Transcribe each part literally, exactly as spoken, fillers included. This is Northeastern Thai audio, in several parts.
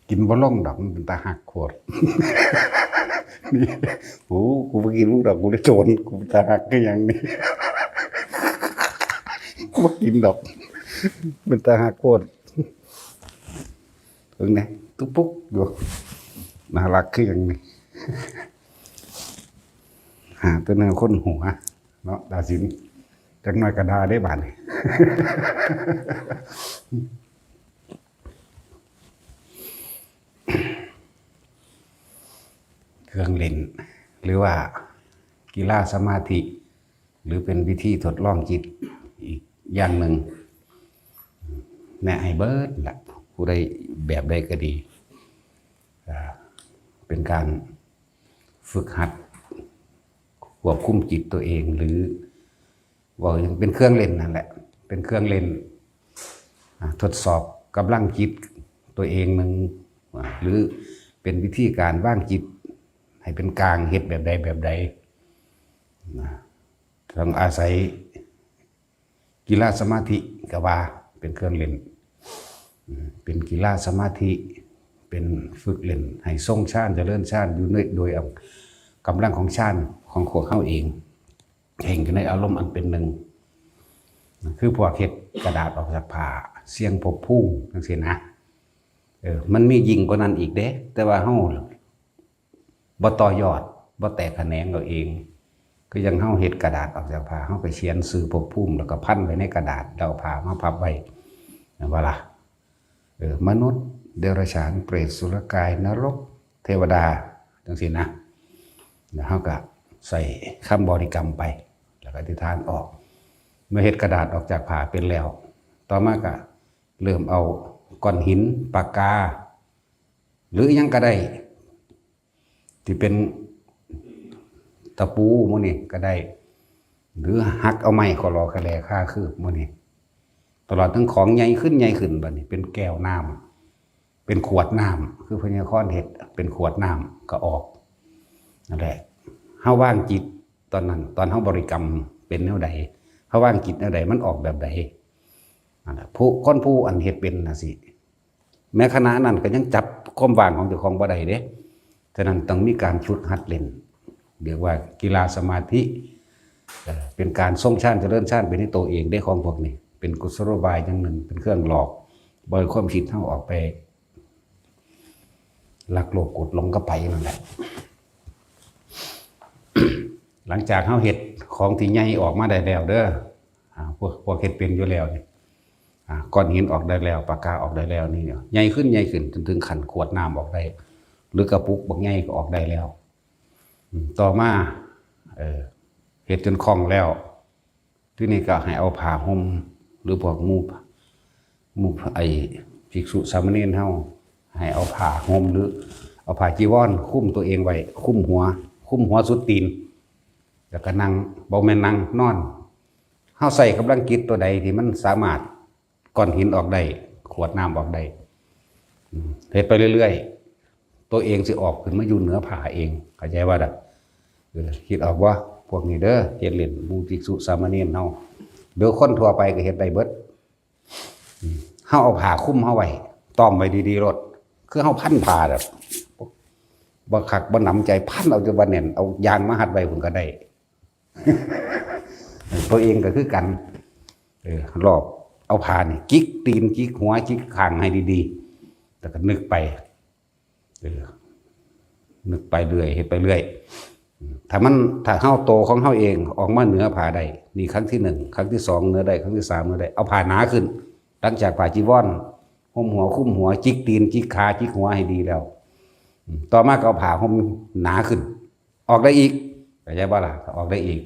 กินบ่ลงดอก มันเป็นตาฮักโคตร นี่ โอ้ กูบ่กินมึงดอก กูเลยโจร กูเป็นตาฮักคือหยังนี่ กูบ่กินดอก เป็นตาฮักโคตร เบิ่งแหน่ ตุ๊กปุ๊กอยู่ น่ารักคือหยังนี่ หาแต่แนวคนหัว เนาะ ดาสิน จักหน่อยก็ด่าได้บาดนี้ เครื่องเล่น หรือว่ากีฬาสมาธิ หรือเป็นวิธีทดลองจิตอีกอย่างหนึ่ง แนะให้เบิดละ ผู้ใดแบบใดก็ดี อ่า เป็นการฝึกหัด ควบคุมจิตตัวเอง หรือ เว้าอย่างเป็นเครื่องเล่นนั่นแหละ เป็นเครื่องเล่น อ่า ทดสอบกำลังจิตตัวเองหนึ่ง อ่า หรือเป็นวิธีการวางจิต ให้เป็นกลาง เฮ็ดแบบใดแบบใด นะ ต้องอาศัยกีฬาสมาธิก็ว่าเป็นเครื่องเล่น อืม เป็นกีฬาสมาธิ เป็นฝึกเล่น ให้ทรงฌาน เจริญฌาน อยู่ใน โดยเอากำลังของฌานของพวกเฮาเอง แห่งอยู่ในอารมณ์อันเป็นหนึ่ง คือพวกเฮ็ดกระดาษออกจากผ้า เสี่ยงภพภูมิจังซี้นะ เออ มันมียิ่งกว่านั้นอีกเด้ แต่ว่าเฮาบ่ต่อยอด บ่แตกแขนงเอาเอง คือจั่งเฮาเฮ็ดกระดาษออกจากผ้า เฮาไปเขียนชื่อภพภูมิ แล้วก็พันไว้ในกระดาษ แล้วเอาผ้ามาพับไว้ แม่นบ่ล่ะ? เออ มนุษย์ เดรัจฉาน เปรต สุรกาย นรก เทวดา จังซี้นะ แล้วเฮาก็ใส่คำบริกรรมไป แล้วก็อธิษฐานออก เมื่อเฮ็ดกระดาษออกจากผ้าเป็นแล้ว ต่อมาก็เริ่มเอาก้อนหิน ปากกา หรืออิหยังก็ได้ ที่เป็นตะปูหมู่นี้ก็ได้ หรือหักเอาไม้ขอหลอขะแหลค่าคืบหมู่นี้ ตลอดทั้งของใหญ่ขึ้นใหญ่ขึ้น บัดนี้เป็นแก้วน้ำ เป็นขวดน้ำ คือพญาคอนเฮ็ดเป็นขวดน้ำก็ออก นั่นแหละ เฮาวางจิตตอนนั้น ตอนเฮาบริกรรมเป็นแนวใด เฮาวางจิตแนวใด มันออกแบบใด นั่นแหละ ผู้ คนผู้อันเฮ็ดเป็นน่ะสิ แม้ขณะนั้นก็ยังจับความว่างของเจ้าของบ่ได้เด้ ฉะนั้นต้องมีการฝึกหัดเล่น เรียกว่ากีฬาสมาธิ เอ่อ เป็นการทรงฌาน เจริญฌานไปในตัวเองเด้ ของพวกนี้ เป็นกุศโลบายอย่างหนึ่ง เป็นเครื่องหลอก บ่ให้ความคิดเฮาออกไป ลักโลภโกรธหลงกับไผนั่นแหละ หลังจากเฮาเฮ็ดของที่ใหญ่ออกมาได้แล้วเด้อ อ่า พวก พวกเฮ็ดเป็นอยู่แล้วนี่ อ่า ก้อนหินออกได้แล้ว ปากกาออกได้แล้วนี่ ใหญ่ขึ้น ใหญ่ขึ้น จนถึงขั้นขวดน้ำออกได้ หรือกระปุกบักใหญ่ก็ออกได้แล้ว อืม ต่อมา เอ่อ เฮ็ดจนคล่องแล้ว ทีนี้ก็ให้เอาผ้าห่ม หรือพวกหมู่ หมู่ไอ้ภิกษุสามเณรเฮา ให้เอาผ้าห่ม หรือเอาผ้าจีวรคลุมตัวเองไว้ คลุมหัว คลุมหัวสุดตีน แล้วก็นั่ง บ่แม่นนั่ง นอน เฮาใช้กำลังจิตตัวใดที่มันสามารถ ก้อนหินออกได้ ขวดน้ำออกได้ อืม เฮ็ดไปเรื่อยๆ ตัวเองสิออกขึ้นมาอยู่เหนือผ้าเอง เข้าใจว่าล่ะ? เออ คิดออกบ่ พวกนี้เด้อ เฮ็ดเล่น หมู่ภิกษุสามเณรเฮา เดี๋ยวคนทั่วไปก็เฮ็ดได้เบิด อืม เฮาเอาผ้าคลุมเฮาไว้ ต้อมไว้ดีๆโลด คือเฮาพันผ้าแบบ บ่คักบ่หนำใจ พันเอาจนว่าแน่น เอายางมาฮัดไว้พุ้นก็ได้ ตัวเองก็คือกัน เออ รอบ เอาผ้านี่จิกตีน จิกหัว จิกข้างให้ดีๆ แล้วก็นึกไป เออ นึกไปเรื่อย เฮ็ดไปเรื่อย ถ้ามัน ถ้าเฮา โตของเฮาเองออกมาเหนือผ้าได้ นี่ครั้งที่หนึ่ง ครั้งที่สองเหนือได้ ครั้งที่สามเหนือได้ เอาผ้าหนาขึ้น หลังจากผ้าจีวรห่มหัว คลุมหัว จิกตีน จิกขา จิกหัวให้ดีแล้ว อืม ต่อมาก็เอาผ้าห่มหนาขึ้น ออกได้อีก เข้าใจบ่ล่ะ? ออกได้อีก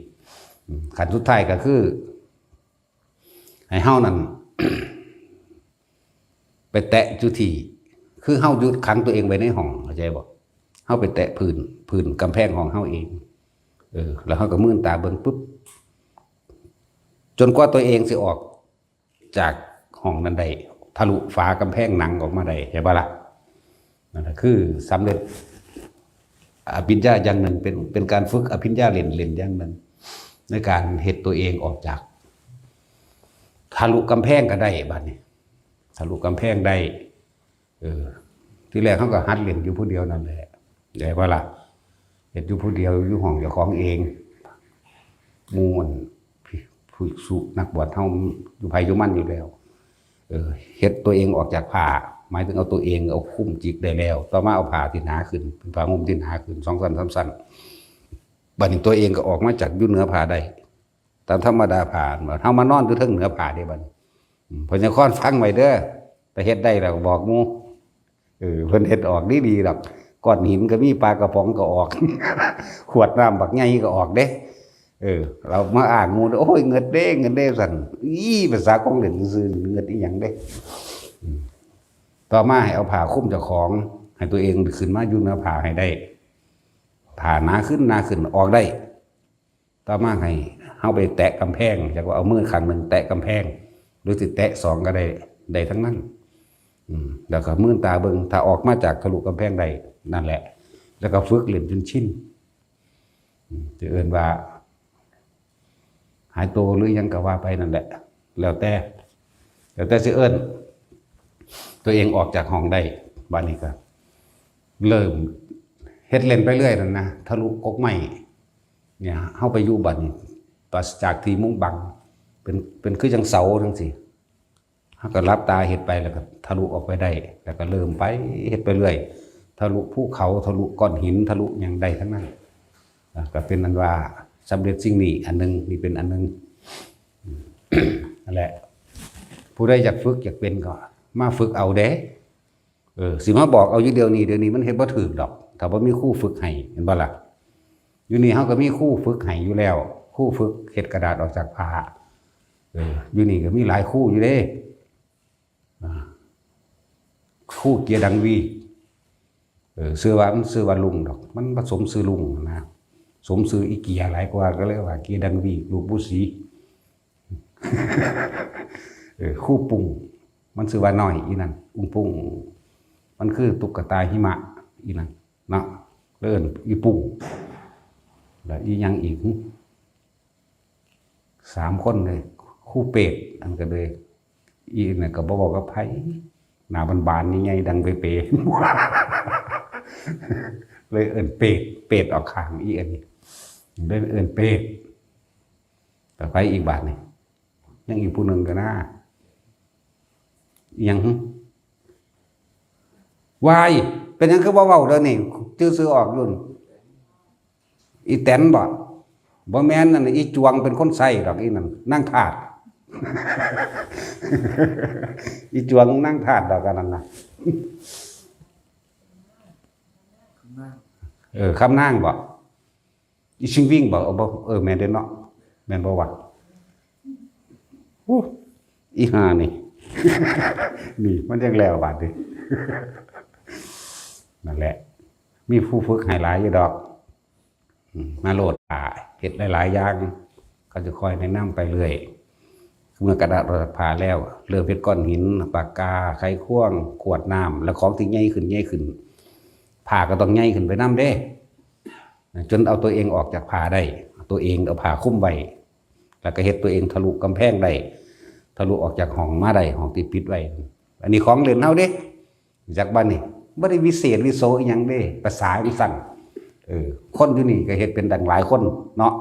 อืม ขั้นสุดท้ายก็คือ ให้เฮานั่น ไปแตะจุดที่ คือเฮาหยุดขังตัวเองไว้ในห้อง เข้าใจบ่? เฮาไปแตะพื้น พื้นกำแพงห้องเฮาเอง เออ แล้วเฮาก็มืนตาเบิ่งปุ๊บ จนกว่าตัวเองสิออกจากห้องนั้นได้ ทะลุฝากำแพงหนังออกมาได้ เข้าใจบ่ล่ะ? นั่นน่ะคือสำเร็จอภิญญาอย่างหนึ่ง เป็น เป็นการฝึกอภิญญาเล่นๆอย่างหนึ่ง ในการเฮ็ดตัวเองออกจาก ทะลุกำแพงก็ได้บัดนี้ ทะลุกำแพงได้ เออ ทีแรกเขาก็หัดเล่นอยู่ผู้เดียวนั่นแหละ ได้บ่ล่ะ เฮ็ดอยู่ผู้เดียวอยู่ห้องเจ้าของเอง หมู่อันภิกษุนักบวชเฮาอยู่ไผอยู่มันอยู่แล้ว เออ เฮ็ดตัวเองออกจากผ้า หมายถึงเอาตัวเองเอาคลุมจิกได้แล้ว ต่อมาเอาผ้าที่หนาขึ้น เป็นผ้าห่มที่หนาขึ้น สองชั้น สามชั้น บัดนี้ตัวเองก็ออกมาจากอยู่เหนือผ้าได้ ตามธรรมดาผ้า เฮามานอนอยู่เทิงเหนือผ้าเด้บัดนี้ อืม พญาคอนฟังไว้เด้อ แต่เฮ็ดได้แล้วบอกหมู่ เออ เพิ่นเฮ็ดออกดีๆดอก ก้อนหินก็มี ปลากระป๋องก็ออก ขวดน้ำบักใหญ่ก็ออกเด้ เออ เรามาอ้างหมู่เด้อ "โอ้ย เงินเด้ เงินเด้" ซั่น อีภาษาของเล่นซื่อๆ เงินอีหยังเด้ อืม ต่อมาให้เอาผ้าคลุมเจ้าของ ให้ตัวเองขึ้นมาอยู่เหนือผ้าให้ได้ ผ้าหนาขึ้น หนาขึ้น ออกได้ ต่อมาให้เฮาไปแตะกำแพง จักว่าเอามือข้างหนึ่งแตะกำแพง หรือสิแตะสองก็ได้ ได้ทั้งนั้น อืม แล้วก็มืนตาเบิ่ง ถ้าออกมาจากทะลุกำแพงได้ นั่นแหละ แล้วก็ฝึกเล่นจนชิน อืม สิเอิ้นว่า หายตัวหรือหยังก็ว่าไปนั่นแหละ แล้วแต่ แล้วแต่สิเอิ้น ตัวเองออกจากห้องได้ บัดนี้ก็ เริ่มเฮ็ดเล่นไปเรื่อยนั่นนะ ทะลุกกไม้เนี่ย เฮาไปอยู่บัดนี้ ปราศจากที่มุงบัง เป็น เป็นคือจั่งเสาจั่งซี้ เฮาก็หลับตาเฮ็ดไป แล้วก็ทะลุออกไปได้ แล้วก็เริ่มไป เฮ็ดไปเรื่อย ทะลุภูเขา ทะลุก้อนหิน ทะลุหยังได้ทั้งนั้น อ่ะ ก็เป็นอันว่าสำเร็จสิ่งนี้อันหนึ่ง นี่เป็นอันหนึ่ง นั่นแหละ ผู้ใดอยากฝึกอยากเป็นก็มาฝึกเอาเด้ เออ สิมาบอกเอาอยู่เดี๋ยวนี้ เดี๋ยวนี้มันเฮ็ดบ่ถูกดอก ถ้าบ่มีครูฝึกให้ เห็นบ่ล่ะ อยู่นี่เฮาก็มีครูฝึกให้อยู่แล้ว ครูฝึกเฮ็ดกระดาษออกจากผ้า เออ อยู่นี่ก็มีหลายครูอยู่เด้ อ่า ครูเกียรติดังวี เออ ชื่อว่า มันชื่อว่าลุงดอก มันบ่สมชื่อลุงนะ สมชื่ออีเกียหลายกว่า ก็เลยว่าเกียรติดังวี ลูกปู่ศรี เออ ครูปุ้ง มันชื่อว่าน้อยอีนั่น ปุ้งปุ้ง มันคือตุ๊กตาหิมะอีนั่นเนาะ เอิ้นอีปุ้ง แล้วอีหยังอีกหึ สามคนเลย ครูเปรต อันก็เลย อีนั่นก็บ่เว้ากับไผ หน้าบานๆ ใหญ่ๆ ดังเปๆ เลยเอิ้นเปรต เปรตออกข้างอีอันนี้ เลยเอิ้นเปรต ต่อไปอีกบาดนี่ ยังอีกผู้หนึ่งก็นะ อีหยังหึ วาย เป็นหยังคือบ่เว้าเด้อนี่ จื่อชื่อออกอยู่นี่ อีแตนบ่ บ่แม่นนั่นน่ะ อีจวงเป็นคนใส่ดอกอีนั่น นางทาส อีจวงนางทาสดอกอันนั้นน่ะ เออ คำนางบ่ อีชิงวิ่งบ่ เออ บ่ เออ แม่นเด้อเนาะ แม่นบ่วะ อู้ อีห่านี่ นี่มันยังแล้วบาดนี้ นั่นแหละ มีผู้ฝึกให้หลายอยู่ดอก อืม มาโลด อ่า เฮ็ดหลายๆ อย่าง เขาจะคอยแนะนำไปเรื่อย เมื่อกระดาษเราผ่าแล้ว เริ่มเฮ็ดก้อนหิน ปากกา ไขควง ขวดน้ำ แล้วของที่ใหญ่ขึ้น ใหญ่ขึ้น ผ้าก็ต้องใหญ่ขึ้นไปนำเด้ จนเอาตัวเองออกจากผ้าได้ ตัวเองเอาผ้าคลุมไว้ แล้วก็เฮ็ดตัวเองทะลุกำแพงได้ ทะลุออกจากห้องมาได้ ห้องที่ปิดไว้ อันนี้ของเล่นเฮาเด้ จากบ้านนี่ บ่ได้วิเศษวิโสอิหยังเด้ ภาษาจั่งซั่น เออ คนอยู่นี่ก็เฮ็ดเป็นตั้งหลายคนเนาะ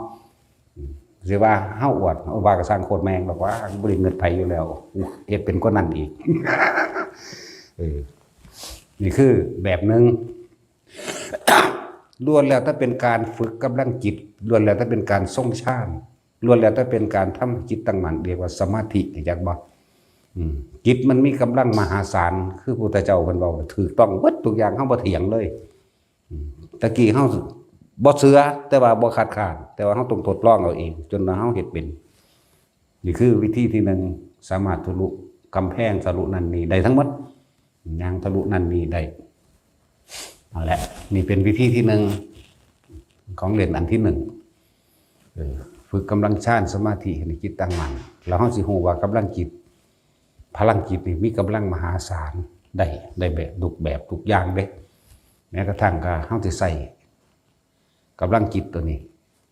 อืม สิว่าเฮาอวด เฮาว่าก็สร้างโคตรแม่งดอกว่า บ่ได้เงินไผอยู่แล้ว เฮ็ดเป็นคนนั้นอีก เออ นี่คือแบบหนึ่ง ล้วนแล้วแต่เป็นการฝึกกำลังจิต ล้วนแล้วแต่เป็นการทรงฌาน ล้วนแล้วแต่เป็นการทำจิตตั้งมั่น เรียกว่าสมาธิ จักบ่ อืม จิตมันมีกำลังมหาศาล คือพุทธเจ้าเพิ่นเว้า ถูกต้องเบิดทุกอย่าง เฮาบ่เถียงเลย อืม ตะกี้เฮาบ่เชื่อ แต่ว่าบ่คัดค้าน แต่ว่าเฮาต้องทดลองเอาเอง จนว่าเฮาเฮ็ดเป็น นี่คือวิธีที่หนึ่ง สามารถทะลุกำแพง ทะลุนั่นนี่ได้ทั้งหมด ย่างทะลุนั่นนี่ได้ นั่นแหละ นี่เป็นวิธีที่หนึ่ง ของเล่นอันที่หนึ่ง เออ ฝึกกำลังฌานสมาธิให้จิตตั้งมั่น แล้วเฮาสิฮู้ว่ากำลังจิต พลังจิตนี่มีกำลังมหาศาล ได้ ได้แบบทุกแบบทุกอย่างเด้ แม้กระทั่งก็เฮาสิใช้กำลังจิตตัวนี้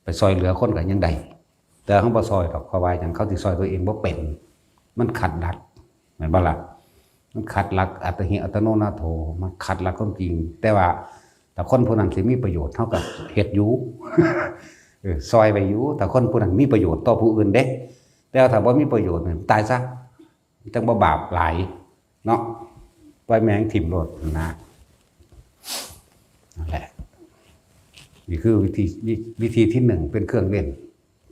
ไปซอยเหลือคนก็ยังได้ แต่เฮาบ่ซอยดอก เพราะว่าหยัง เขาสิซอยตัวเองบ่เป็น มันขัดหลัก แม่นบ่ล่ะ? มันขัดหลักอัตตาหิอัตโนนาโถ มันขัดหลักความจริง แต่ว่าถ้าคนผู้นั้นสิมีประโยชน์ เฮาก็เฮ็ดอยู่ เออ ซอยไว้อยู่ ถ้าคนผู้นั้นมีประโยชน์ต่อผู้อื่นเด้ แต่ว่าถ้าบ่มีประโยชน์นี่ตายซะ จั่งบ่บาปหลายเนาะ ปล่อยแม่งถิ่มโลดนะ นั่นแหละ นี่คือวิธี วิ- วิธีที่หนึ่ง เป็นเครื่องเล่น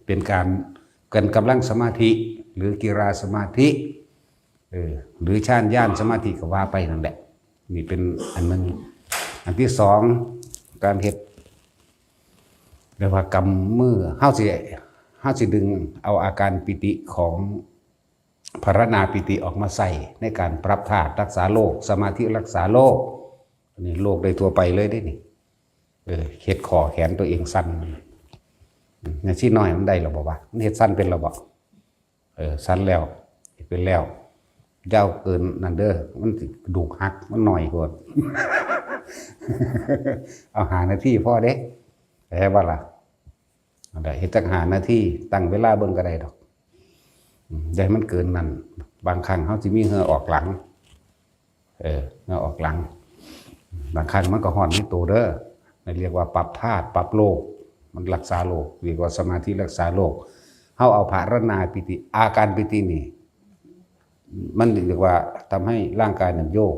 เป็นการ กันกำลังสมาธิ หรือกีฬาสมาธิ เออ หรือฌานญาณสมาธิก็ว่าไปนั่นแหละ นี่เป็นอันหนึ่ง อันที่สอง การเฮ็ด เรียกว่ากำมือ เฮาสิ เฮาสิดึงเอาอาการปีติของ ภาวนาปีติออกมาใส่ในการปรับธาตุรักษาโรค สมาธิรักษาโรค อันนี้โรคได้ทั่วไปเลยเด้นี่ เออ เฮ็ดข้อแขนตัวเองสั่น อืม ในที่น้อยมันได้หรอบ่วะ มันเฮ็ดสั่นเป็นหรอบ่ เออ สั่นแล้ว เป็นแล้ว ยาวเกินนั่นเด้อ มันสิกระดูกหัก มันน้อยโพด เอาห้านาทีพอเด้ เข้าใจบ่ล่ะ นั่นแหละ เฮ็ดจักห้านาที ตั้งเวลาเบิ่งก็ได้ดอก อืม อย่าให้มันเกินนั่น บางครั้งเฮาสิมีเหงื่อออกหลัง เออ เหงื่อออกหลัง บางครั้งมันก็ฮ้อนในตัวเด้อ นั่นเรียกว่าปรับธาตุ ปรับโรค มันรักษาโรค เรียกว่าสมาธิรักษาโรค เฮาเอาภาวนาปีติ อาการปีตินี่ มันเรียกว่าทำให้ร่างกายนั้นโยก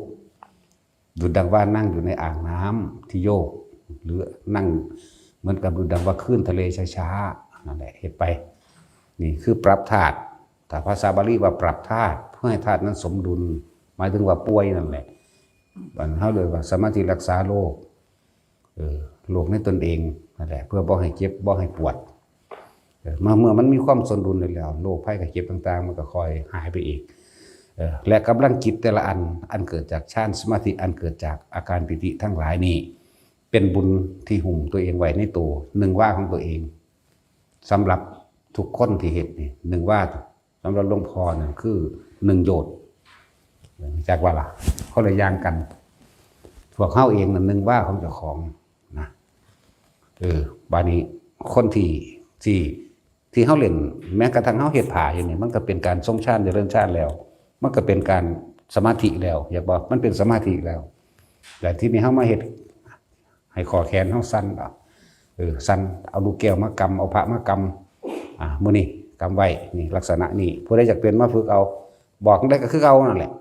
ดุจดังว่านั่งอยู่ในอ่างน้ำที่โยก หรือนั่งเหมือนกับดุจดังว่าคลื่นทะเลช้าๆ นั่นแหละ เฮ็ดไป นี่คือปรับธาตุ ถ้าภาษาบาลีว่าปรับธาตุ เพื่อให้ธาตุนั้นสมดุล หมายถึงว่าป่วยนั่นแหละ อันเฮาเรียกว่าสมาธิรักษาโรค เออ โรคในตนเองนั่นแหละ เพื่อบ่ให้เจ็บ บ่ให้ปวด เออ เมื่อ เมื่อมันมีความสมดุลแล้ว โรคภัยไข้เจ็บต่างๆ มันก็ค่อยหายไปเอง เออ และกำลังจิตแต่ละอัน อันเกิดจากฌานสมาธิ อันเกิดจากอาการปีติทั้งหลายนี่ เป็นบุญที่หุ้มตัวเองไว้ในตัว หนึ่งวาของตัวเอง สำหรับทุกคนที่เฮ็ดนี่ หนึ่งวา สำหรับหลวงพ่อนั่นคือหนึ่งโยชน์ จักว่าล่ะ คนละอย่างกัน พวกเฮาเองนั่นหนึ่งวาของเจ้าของนะ เออ บาดนี้คนที่ ที่ ที่เฮาเล่น แม้กระทั่งเฮาเฮ็ดผ้าอยู่นี่ มันก็เป็นการทรงฌานเจริญฌานแล้ว มันก็เป็นการสมาธิแล้ว อยากบอกมันเป็นสมาธิแล้ว แต่ที่นี่เฮามาเฮ็ด ให้ข้อแขนเฮาสั่น เออ สั่น เอาลูกแก้วมากำ เอาพระมากำ อ่า มื้อนี้กำไว้ นี่ลักษณะนี้ ผู้ใดอยากเป็นมาฝึกเอา บอกได้ก็คือเอานั่นแหละ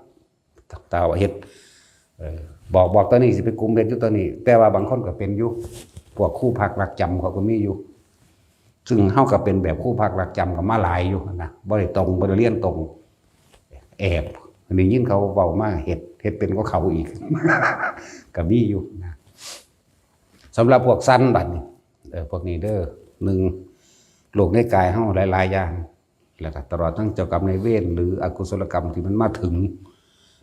ตาว่าเฮ็ด เออ บอก บอกตัวนี้สิไปกุมเฮ็ดอยู่ตัวนี้ แต่ว่าบางคนก็เป็นอยู่ พวกครูพักรักจำเขาก็มีอยู่ ซึ่งเฮาก็เป็นแบบครูพักรักจำก็มาหลายอยู่นะ บ่ได้ตรง บ่ได้เรียนตรง แอบ ได้ยินเขาเว้ามาเฮ็ด เฮ็ดเป็นกว่าเขาอีก ก็มีอยู่นะ สำหรับพวกสั่นบัดนี้ เออ พวกนี้เด้อ หนึ่ง โรคในกายเฮาหลายๆ อย่าง แล้วก็ตลอดทั้งเจ้ากรรมนายเวร หรืออกุศลกรรมที่มันมาถึง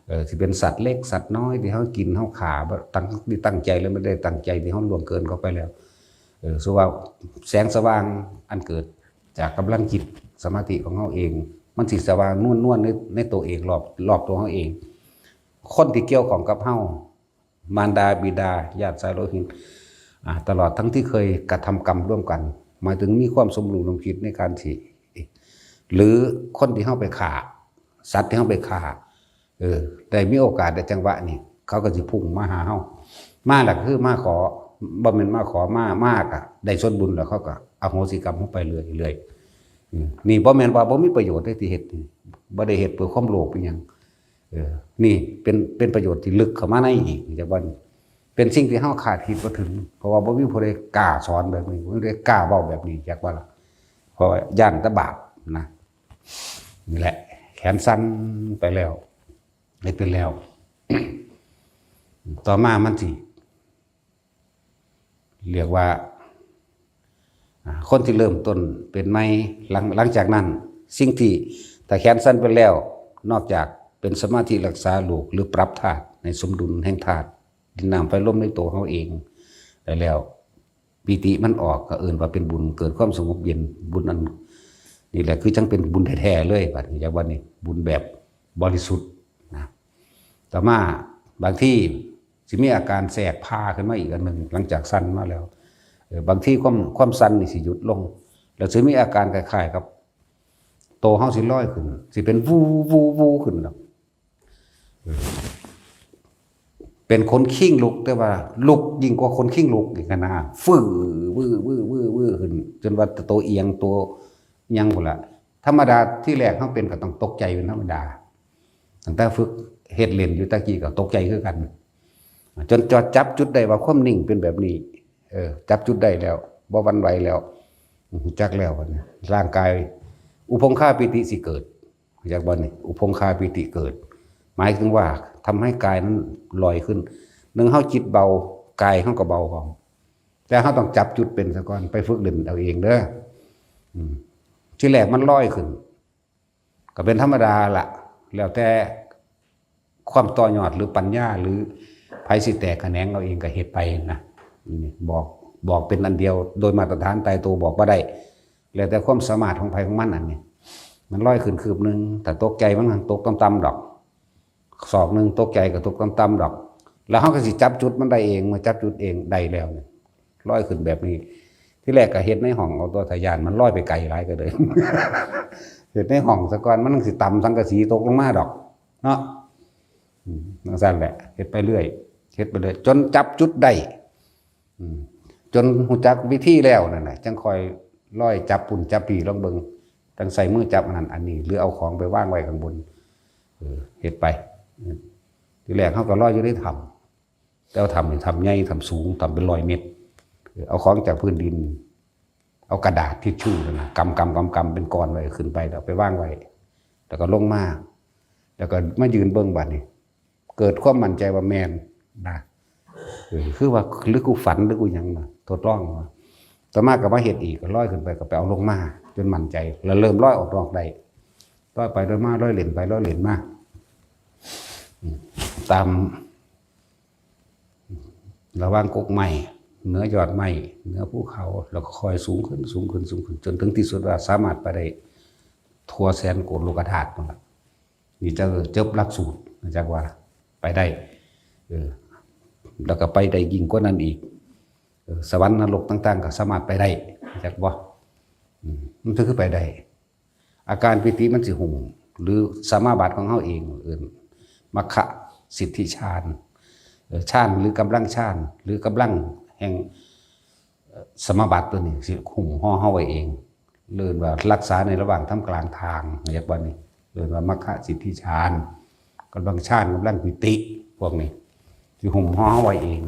เออ ที่เป็นสัตว์เล็กสัตว์น้อยที่เฮากินเฮาฆ่า บ่ตั้ง ที่ตั้งใจหรือไม่ได้ตั้งใจที่เฮาล่วงเกินเข้าไปแล้ว เออ สว่าแสงสว่างอันเกิดจากกำลังจิตสมาธิของเฮาเอง มันสิสว่างนวลๆ ใน ในตัวเอง รอบ รอบตัวเฮาเอง คนที่เกี่ยวข้องกับเฮา มารดาบิดา ญาติสายโลหิต อ่า ตลอดทั้งที่เคยกระทำกรรมร่วมกัน หมายถึงมีความสมรู้ร่วมคิดในการที่ หรือคนที่เฮาไปฆ่า สัตว์ที่เฮาไปฆ่า เออ ได้มีโอกาสได้จังหวะนี่ เขาก็สิพุ่งมาหาเฮา มาล่ะคือมาขอ บ่แม่นมาขอ มา มาก็ได้ส่วนบุญแล้วเขาก็อโหสิกรรมเฮาไปเรื่อยๆ อืม นี่บ่แม่นว่าบ่มีประโยชน์เด้ที่เฮ็ดนี่ บ่ได้เฮ็ดเพื่อความโลภอิหยัง เออ นี่เป็น เป็นประโยชน์ที่ลึกเข้ามาในอีก จักว่านี่ เป็นสิ่งที่เฮาคาดคิดบ่ถึง เพราะว่าบ่มีผู้ใดกล้าสอนแบบนี้ บ่มีผู้ใดกล้าเว้าแบบนี้ จักว่าล่ะ เพราะว่าย้านแต่บาปนะ นี่แหละ แขนสั่นไปแล้ว เฮ็ดไปแล้ว ต่อมามันสิ เรียกว่า อ่า คนที่เริ่มต้นเป็นใหม่ หลัง หลังจากนั้น สิ่งที่ ถ้าแขนสั่นไปแล้ว นอกจากเป็นสมาธิรักษาโรค หรือปรับธาตุในสมดุลแห่งธาตุ ดินน้ำไฟลมในตัวเฮาเอง ได้แล้ว ปีติมันออก ก็เอิ้นว่าเป็นบุญ เกิดความสงบเย็น บุญอัน นี่แหละคือจั่งเป็นบุญแท้ๆ เลย บัดนี้ จักว่านี่ บุญแบบบริสุทธิ์นะ ต่อมาบางทีสิมีอาการแทรกพาขึ้นมาอีกอันหนึ่ง หลังจากสั่นมาแล้ว เออ บางทีความ ความสั่นนี่สิหยุดลง แล้วสิมีอาการคล้ายๆ กับโตเฮาสิลอยขึ้น สิเป็น วู วู วู ขึ้นแล้ว เออ เป็นคนคิงลุก แต่ว่าลุกยิ่งกว่าคนคิงลุกอีกนะ ฟื้อวื้อวื้อวื้อวื้อขึ้น จนว่าตัวเอียงตัวยังหมดละ ธรรมดาที่แรกเขาเป็นก็ต้องตกใจเป็นธรรมดา ตั้งแต่ฝึกเฮ็ดเล่นอยู่ตะกี้ก็ตกใจคือกัน จนจอดจับจุดได้ว่าความนิ่งเป็นแบบนี้ เออ จับจุดได้แล้วบ่หวั่นไหวแล้ว รู้จักแล้วบัดนี้ ร่างกาย อุปงคาปีติสิเกิด รู้จักบ่นี่ อุปงคาปีติเกิด หมายถึงว่าทำให้กายนั้นลอยขึ้น หนึ่งเฮาจิตเบากายเฮาก็เบาพร้อม แต่เฮาต้องจับจุดเป็นซะก่อน ไปฝึกเล่นเอาเองเด้อ อืม ที่แรกมันลอยขึ้น ก็เป็นธรรมดาละ แล้วแต่ความต่อยอดหรือปัญญา หรือไผสิแตกแขนงเอาเองก็เฮ็ดไปนะ นี่บอก บอกเป็นอันเดียวโดยมาตรฐานตายตัวบอกบ่ได้ แล้วแต่ความสามารถของไผของมันอันนี้ มันลอยขึ้นคืบหนึ่ง ถ้าตกใจมันตกต่ำๆดอก ศอกหนึ่งตกใจก็ตกต่ำๆดอก แล้วเฮาก็สิจับจุดมันได้เอง มาจับจุดเองได้แล้วนี่ ลอยขึ้นแบบนี้ ที่แรกก็เฮ็ดในห้องเอาตัว ถ้าย้านมันลอยไปไกลหลายก็เลย เฮ็ดในห้องซะก่อน มันสิต่ำสังกะสีตกลงมาดอก เนาะ อืม จั่งซั้นแหละ เฮ็ดไปเรื่อย เฮ็ดไปเรื่อย จนจับจุดได้ อืม จนรู้จักวิธีแล้วนั่นน่ะ จั่งค่อยลอยจับปุ่นจับพี้ลองเบิ่ง จั่งใส่มือจับอันนั้นอันนี้ หรือเอาของไปวางไว้ข้างบน เออ เฮ็ดไป อืม ที่แรกเฮาก็ลอยอยู่ในถ้ำ แต่ว่าถ้ำนี่ถ้ำใหญ่ ถ้ำสูง ถ้ำเป็นร้อยเมตร เออ เอาของจากพื้นดิน เอากระดาษทิชชู่นั่นน่ะ กำกำกำกำเป็นก้อนไว้ ขึ้นไปแล้วไปวางไว้ แล้วก็ลงมา แล้วก็มายืนเบิ่งบัดนี้ เกิดความมั่นใจว่าแม่นนะ เออ คือว่า หรือกูฝัน หรือกูหยังนะ ทดลองนะ ต่อมาก็มาเฮ็ดอีก ก็ลอยขึ้นไป ก็ไปเอาลงมา จนมั่นใจ แล้วเริ่มลอยออกนอกได้ ลอยไปลอยมา ลอยเล่นไปลอยเล่นมา อืม ตาม ระหว่างกกไม้ เหนือยอดไม้ เหนือภูเขา แล้วก็ค่อยสูงขึ้น สูงขึ้น สูงขึ้น จนถึงที่สุดว่าสามารถไปได้ทั่วแสนโกฏโลกธาตุนั่นล่ะ นี่จะจบหลักสูตร จักว่าไปได้ เออ แล้วก็ไปได้ยิ่งกว่านั้นอีก เออ สวรรค์นรกต่างๆ ก็สามารถไปได้ จักบ่ อืม มันก็คือไปได้ อาการปีติมันสิหุ้ม หรือสมาบัติของเฮาเอง เอิ้นมัคคสิทธิฌาน เอ่อ ฌานหรือกำลังฌาน หรือกำลังแห่ง เอ่อ สมาบัติตัวนี้สิหุ้มห่อเฮาไว้เอง เอิ้นว่ารักษาในระหว่างท่ามกลางทาง เรียกว่านี่ เอิ้นว่ามัคคสิทธิฌาน กำลังฌาน กำลังปีติ พวกนี้สิหุ้มห่อเฮาไว้เอง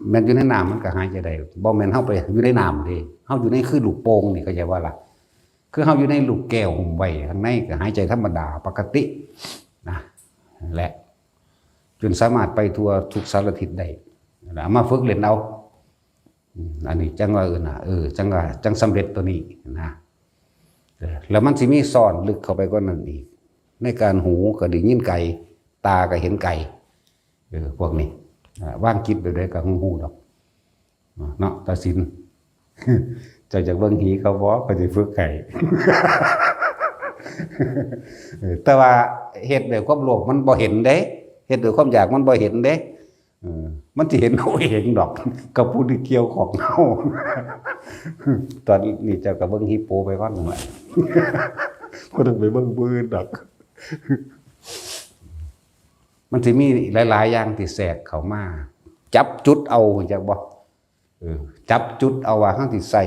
แม่นอยู่ในน้ำมันก็หายใจได้ บ่แม่นเฮาไปอยู่ในน้ำเด้ เฮาอยู่ในคือลูกโป่งนี่ เข้าใจบ่ล่ะ คือเฮาอยู่ในลูกแก้วหุ้มไว้ข้างในก็หายใจธรรมดาปกตินะ นั่นแหละ จนสามารถไปทั่วทุกสารทิศได้ เอามาฝึกเล่นเอา อืม อันนี้จั่งว่า เออน่ะ เออ จั่งว่า จั่งสำเร็จตัวนี้นะ เออ แล้วมันสิมีซ่อนลึกเข้าไปกว่านั้นอีก ในการหูก็ได้ยินไกล ตาก็เห็นไกล เออ พวกนี้ อ่า วางจิตแบบใดก็ฮู้ดอก เนาะ ตาสิน เจ้าอยากเบิ่งหีเขาบ่ ข้อยสิฝึกให้ เออ แต่ว่าเฮ็ดด้วยความโลภมันบ่เห็นเด้ เฮ็ดด้วยความอยากมันบ่เห็นเด้ เออ มันสิเห็นเอาเองดอก กับผู้ที่เกี่ยวของเฮา ตอนนี้เจ้าก็เบิ่งฮีโปไปก่อนนั่นแหละ บ่ต้องไปเบิ่งผู้อื่นดอก มันสิมีหลายๆอย่างที่แทรกเข้ามา จับจุดเอา จักบ่ เออ จับจุดเอาว่าเฮาสิใส่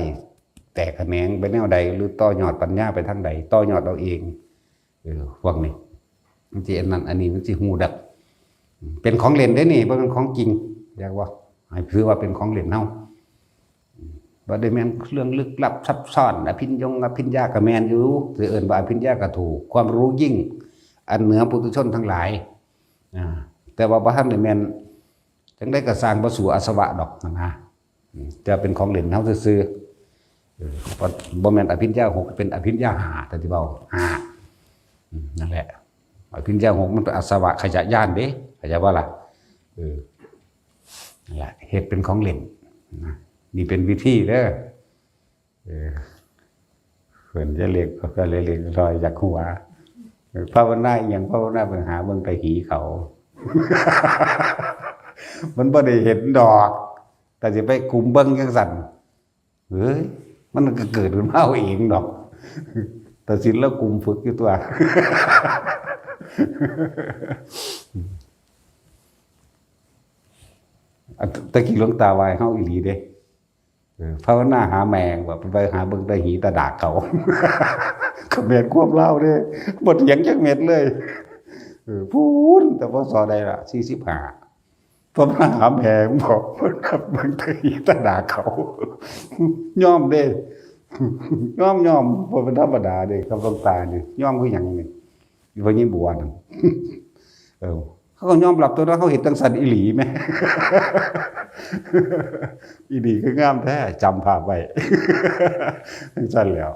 แตกแขนงไปแนวใด หรือต่อยอดปัญญาไปทางใด ต่อยอดเอาเอง เออ พวกนี้ มันสิอันนั้นอันนี้ มันสิฮู้ดัก เป็นของเล่นเด้นี่ บ่เป็นของจริง เรียกว่า ให้ถือว่าเป็นของเล่นเฮา บ่ได้แม่นเรื่องลึกลับซับซ้อน อภิญญงอภิญญาก็แม่นอยู่ สิเอิ้นว่าอภิญญาก็ถูก ความรู้ยิ่ง อันเหนือปุถุชนทั้งหลาย อ่า แต่ว่าบ่ทันได้แม่น จั่งใดก็สร้างบ่สู้อาสวะดอกนะ อืม จะเป็นของเล่นเฮาซื่อๆ เออ บ่ บ่แม่นอภิญญาหก เป็นอภิญญาห้า แต่ที่เว้า ห้า อืม นั่นแหละ อภิญญาหก มันเป็นอาสวะขยะญาณเด้ เข้าใจบ่ล่ะ เออ นั่นแหละ เฮ็ดเป็นของเล่นนะ นี่เป็นวิธีเด้อ เออ เพิ่นจะเรียก ก็เรียกลอยจากหัว ภาวนาอีหยัง ภาวนาไปหาเบิ่งแต่หีเขา มันบ่ได้เห็นดอก แต่สิไปกุมเบิ่งจั่งซั้น เฮ้ย มันก็เกิดขึ้นมาเอาเองดอก แต่สินแล้วกุมฝึกอยู่ตัว เ อันตะกี้หลวงตาว่าให้เฮาอีหลีเด้ เออ ภาวนาหาแม่ง ว่าไปหาเบิ่งแต่หีแต่ดากเขา ก็แม่นความลาวเด้ บ่เถียงจักเม็ดเลย เออ พู้น แต่ พ.ศ. ใดล่ะ สี่สิบห้า ภาวนาหาแม่ง บอก เบิ่งแต่หีแต่ดากเขา ยอมเด้ ยอม ยอม บ่เป็นธรรมดาเด้ กับหลวงตานี่ ยอมคือหยังนี่ อีพ่อใหญ่บัวนั่น เออ เขาก็ยอมรับตัวเนาะ เขาเฮ็ดจั่งซั่นอีหลีแหม อีหลีคืองามแท้ จำภาพไว้ จั่งซั่นแหล้ว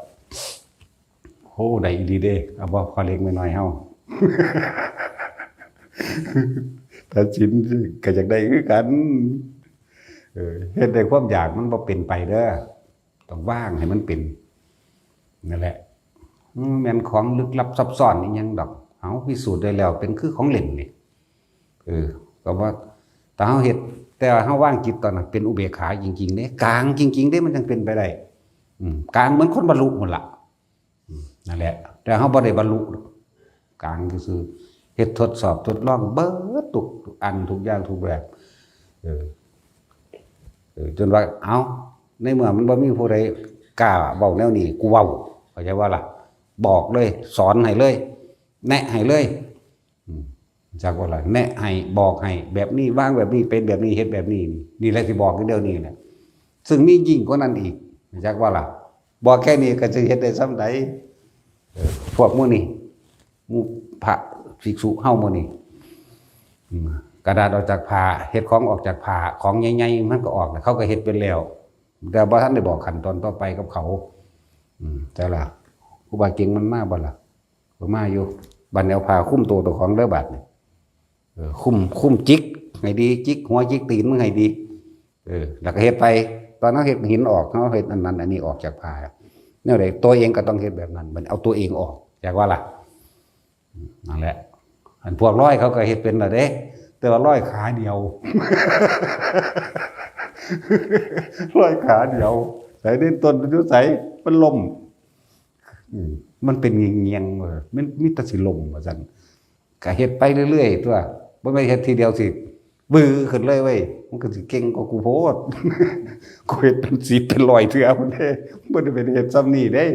โห ได้อีหลีเด้ เอาบ่ พ่อเล็กแม่น้อยเฮา ตัดสินก็อยากได้คือกัน เออ เฮ็ดได้ความอยากมันบ่เป็นไปเด้อ ต้องวางให้มันเป็น นั่นแหละ มันแม่นของลึกลับซับซ้อนอีหยังดอก เฮาพิสูจน์ได้แล้ว เป็นคือของเล่นนี่ เออ ก็ว่า แต่เฮาเฮ็ด แต่ว่าเฮาวางจิตตอนนั้นเป็นอุเบกขาจริงๆเด้ กลางจริงๆเด้ มันจั่งเป็นไปได้ อืม กลางเหมือนคนบรรลุหมดละ อืม นั่นแหละ แต่เฮาบ่ได้บรรลุ กลางซื่อๆ เฮ็ดทดสอบทดลองเบิดทุกอันทุกอย่างทุกแบบ เออ เออ จนว่า เอ้า ในเมื่อมันบ่มีผู้ใดกล้าเว้าแนวนี้ กูเว้า เข้าใจบ่ล่ะ บอกเลย สอนให้เลย แนะให้เลย อืม จักว่าล่ะ แนะให้ บอกให้ แบบนี้ วางแบบนี้ เป็นแบบนี้ เฮ็ดแบบนี้ นี่แหละสิบอกอยู่เดี๋ยวนี้แหละ ซึ่งมียิ่งกว่านั้นอีก จักว่าล่ะ บอกแค่นี้ก็สิเฮ็ดได้ส่ำใด เออ พวกหมู่นี้ หมู่พระภิกษุเฮาหมู่นี้ อืม กระดาษออกจากผ้า เฮ็ดของออกจากผ้า ของใหญ่ๆมันก็ออกแล้ว เขาก็เฮ็ดเป็นแล้ว แต่บ่ทันได้บอกขั้นตอนต่อไปกับเขา อืม จักล่ะ ครูบาเก่งมันมาบ่ล่ะ ก็มาอยู่ บัดนี้เอาผ้าคลุมตัวเจ้าของเด้อ บัดนี้ เออ คลุม คลุมจิกให้ดี จิกหัวจิกตีนมึงให้ดี เออ แล้วก็เฮ็ดไป ตอนนั้นเฮ็ดหินออก เฮาเฮ็ดอันนั้นอันนี้ออกจากผ้า แนวใด ตัวเองก็ต้องเฮ็ดแบบนั้น มันเอาตัวเองออก จักว่าล่ะ นั่นแหละ อันพวกร้อยเขาก็เฮ็ดเป็นละเด้ แต่ว่าร้อยขาเดียว ร้อยขาเดียว ใส่เด่นต้นอยู่ใส มันล้ม อืม มันเป็นเงียงๆ เออ มันมีแต่สิล้ม ว่าซั่น ก็เฮ็ดไปเรื่อยๆ ตัว บ่แม่นเฮ็ดทีเดียวสิ วือขึ้นเลยเว้ย มันก็สิเก่งกว่ากูโพด กูเฮ็ดเป็นสิบเป็นร้อยเทื่อพุ้นเด้ บ่ได้เป็นเฮ็ดส่ำนี้เด้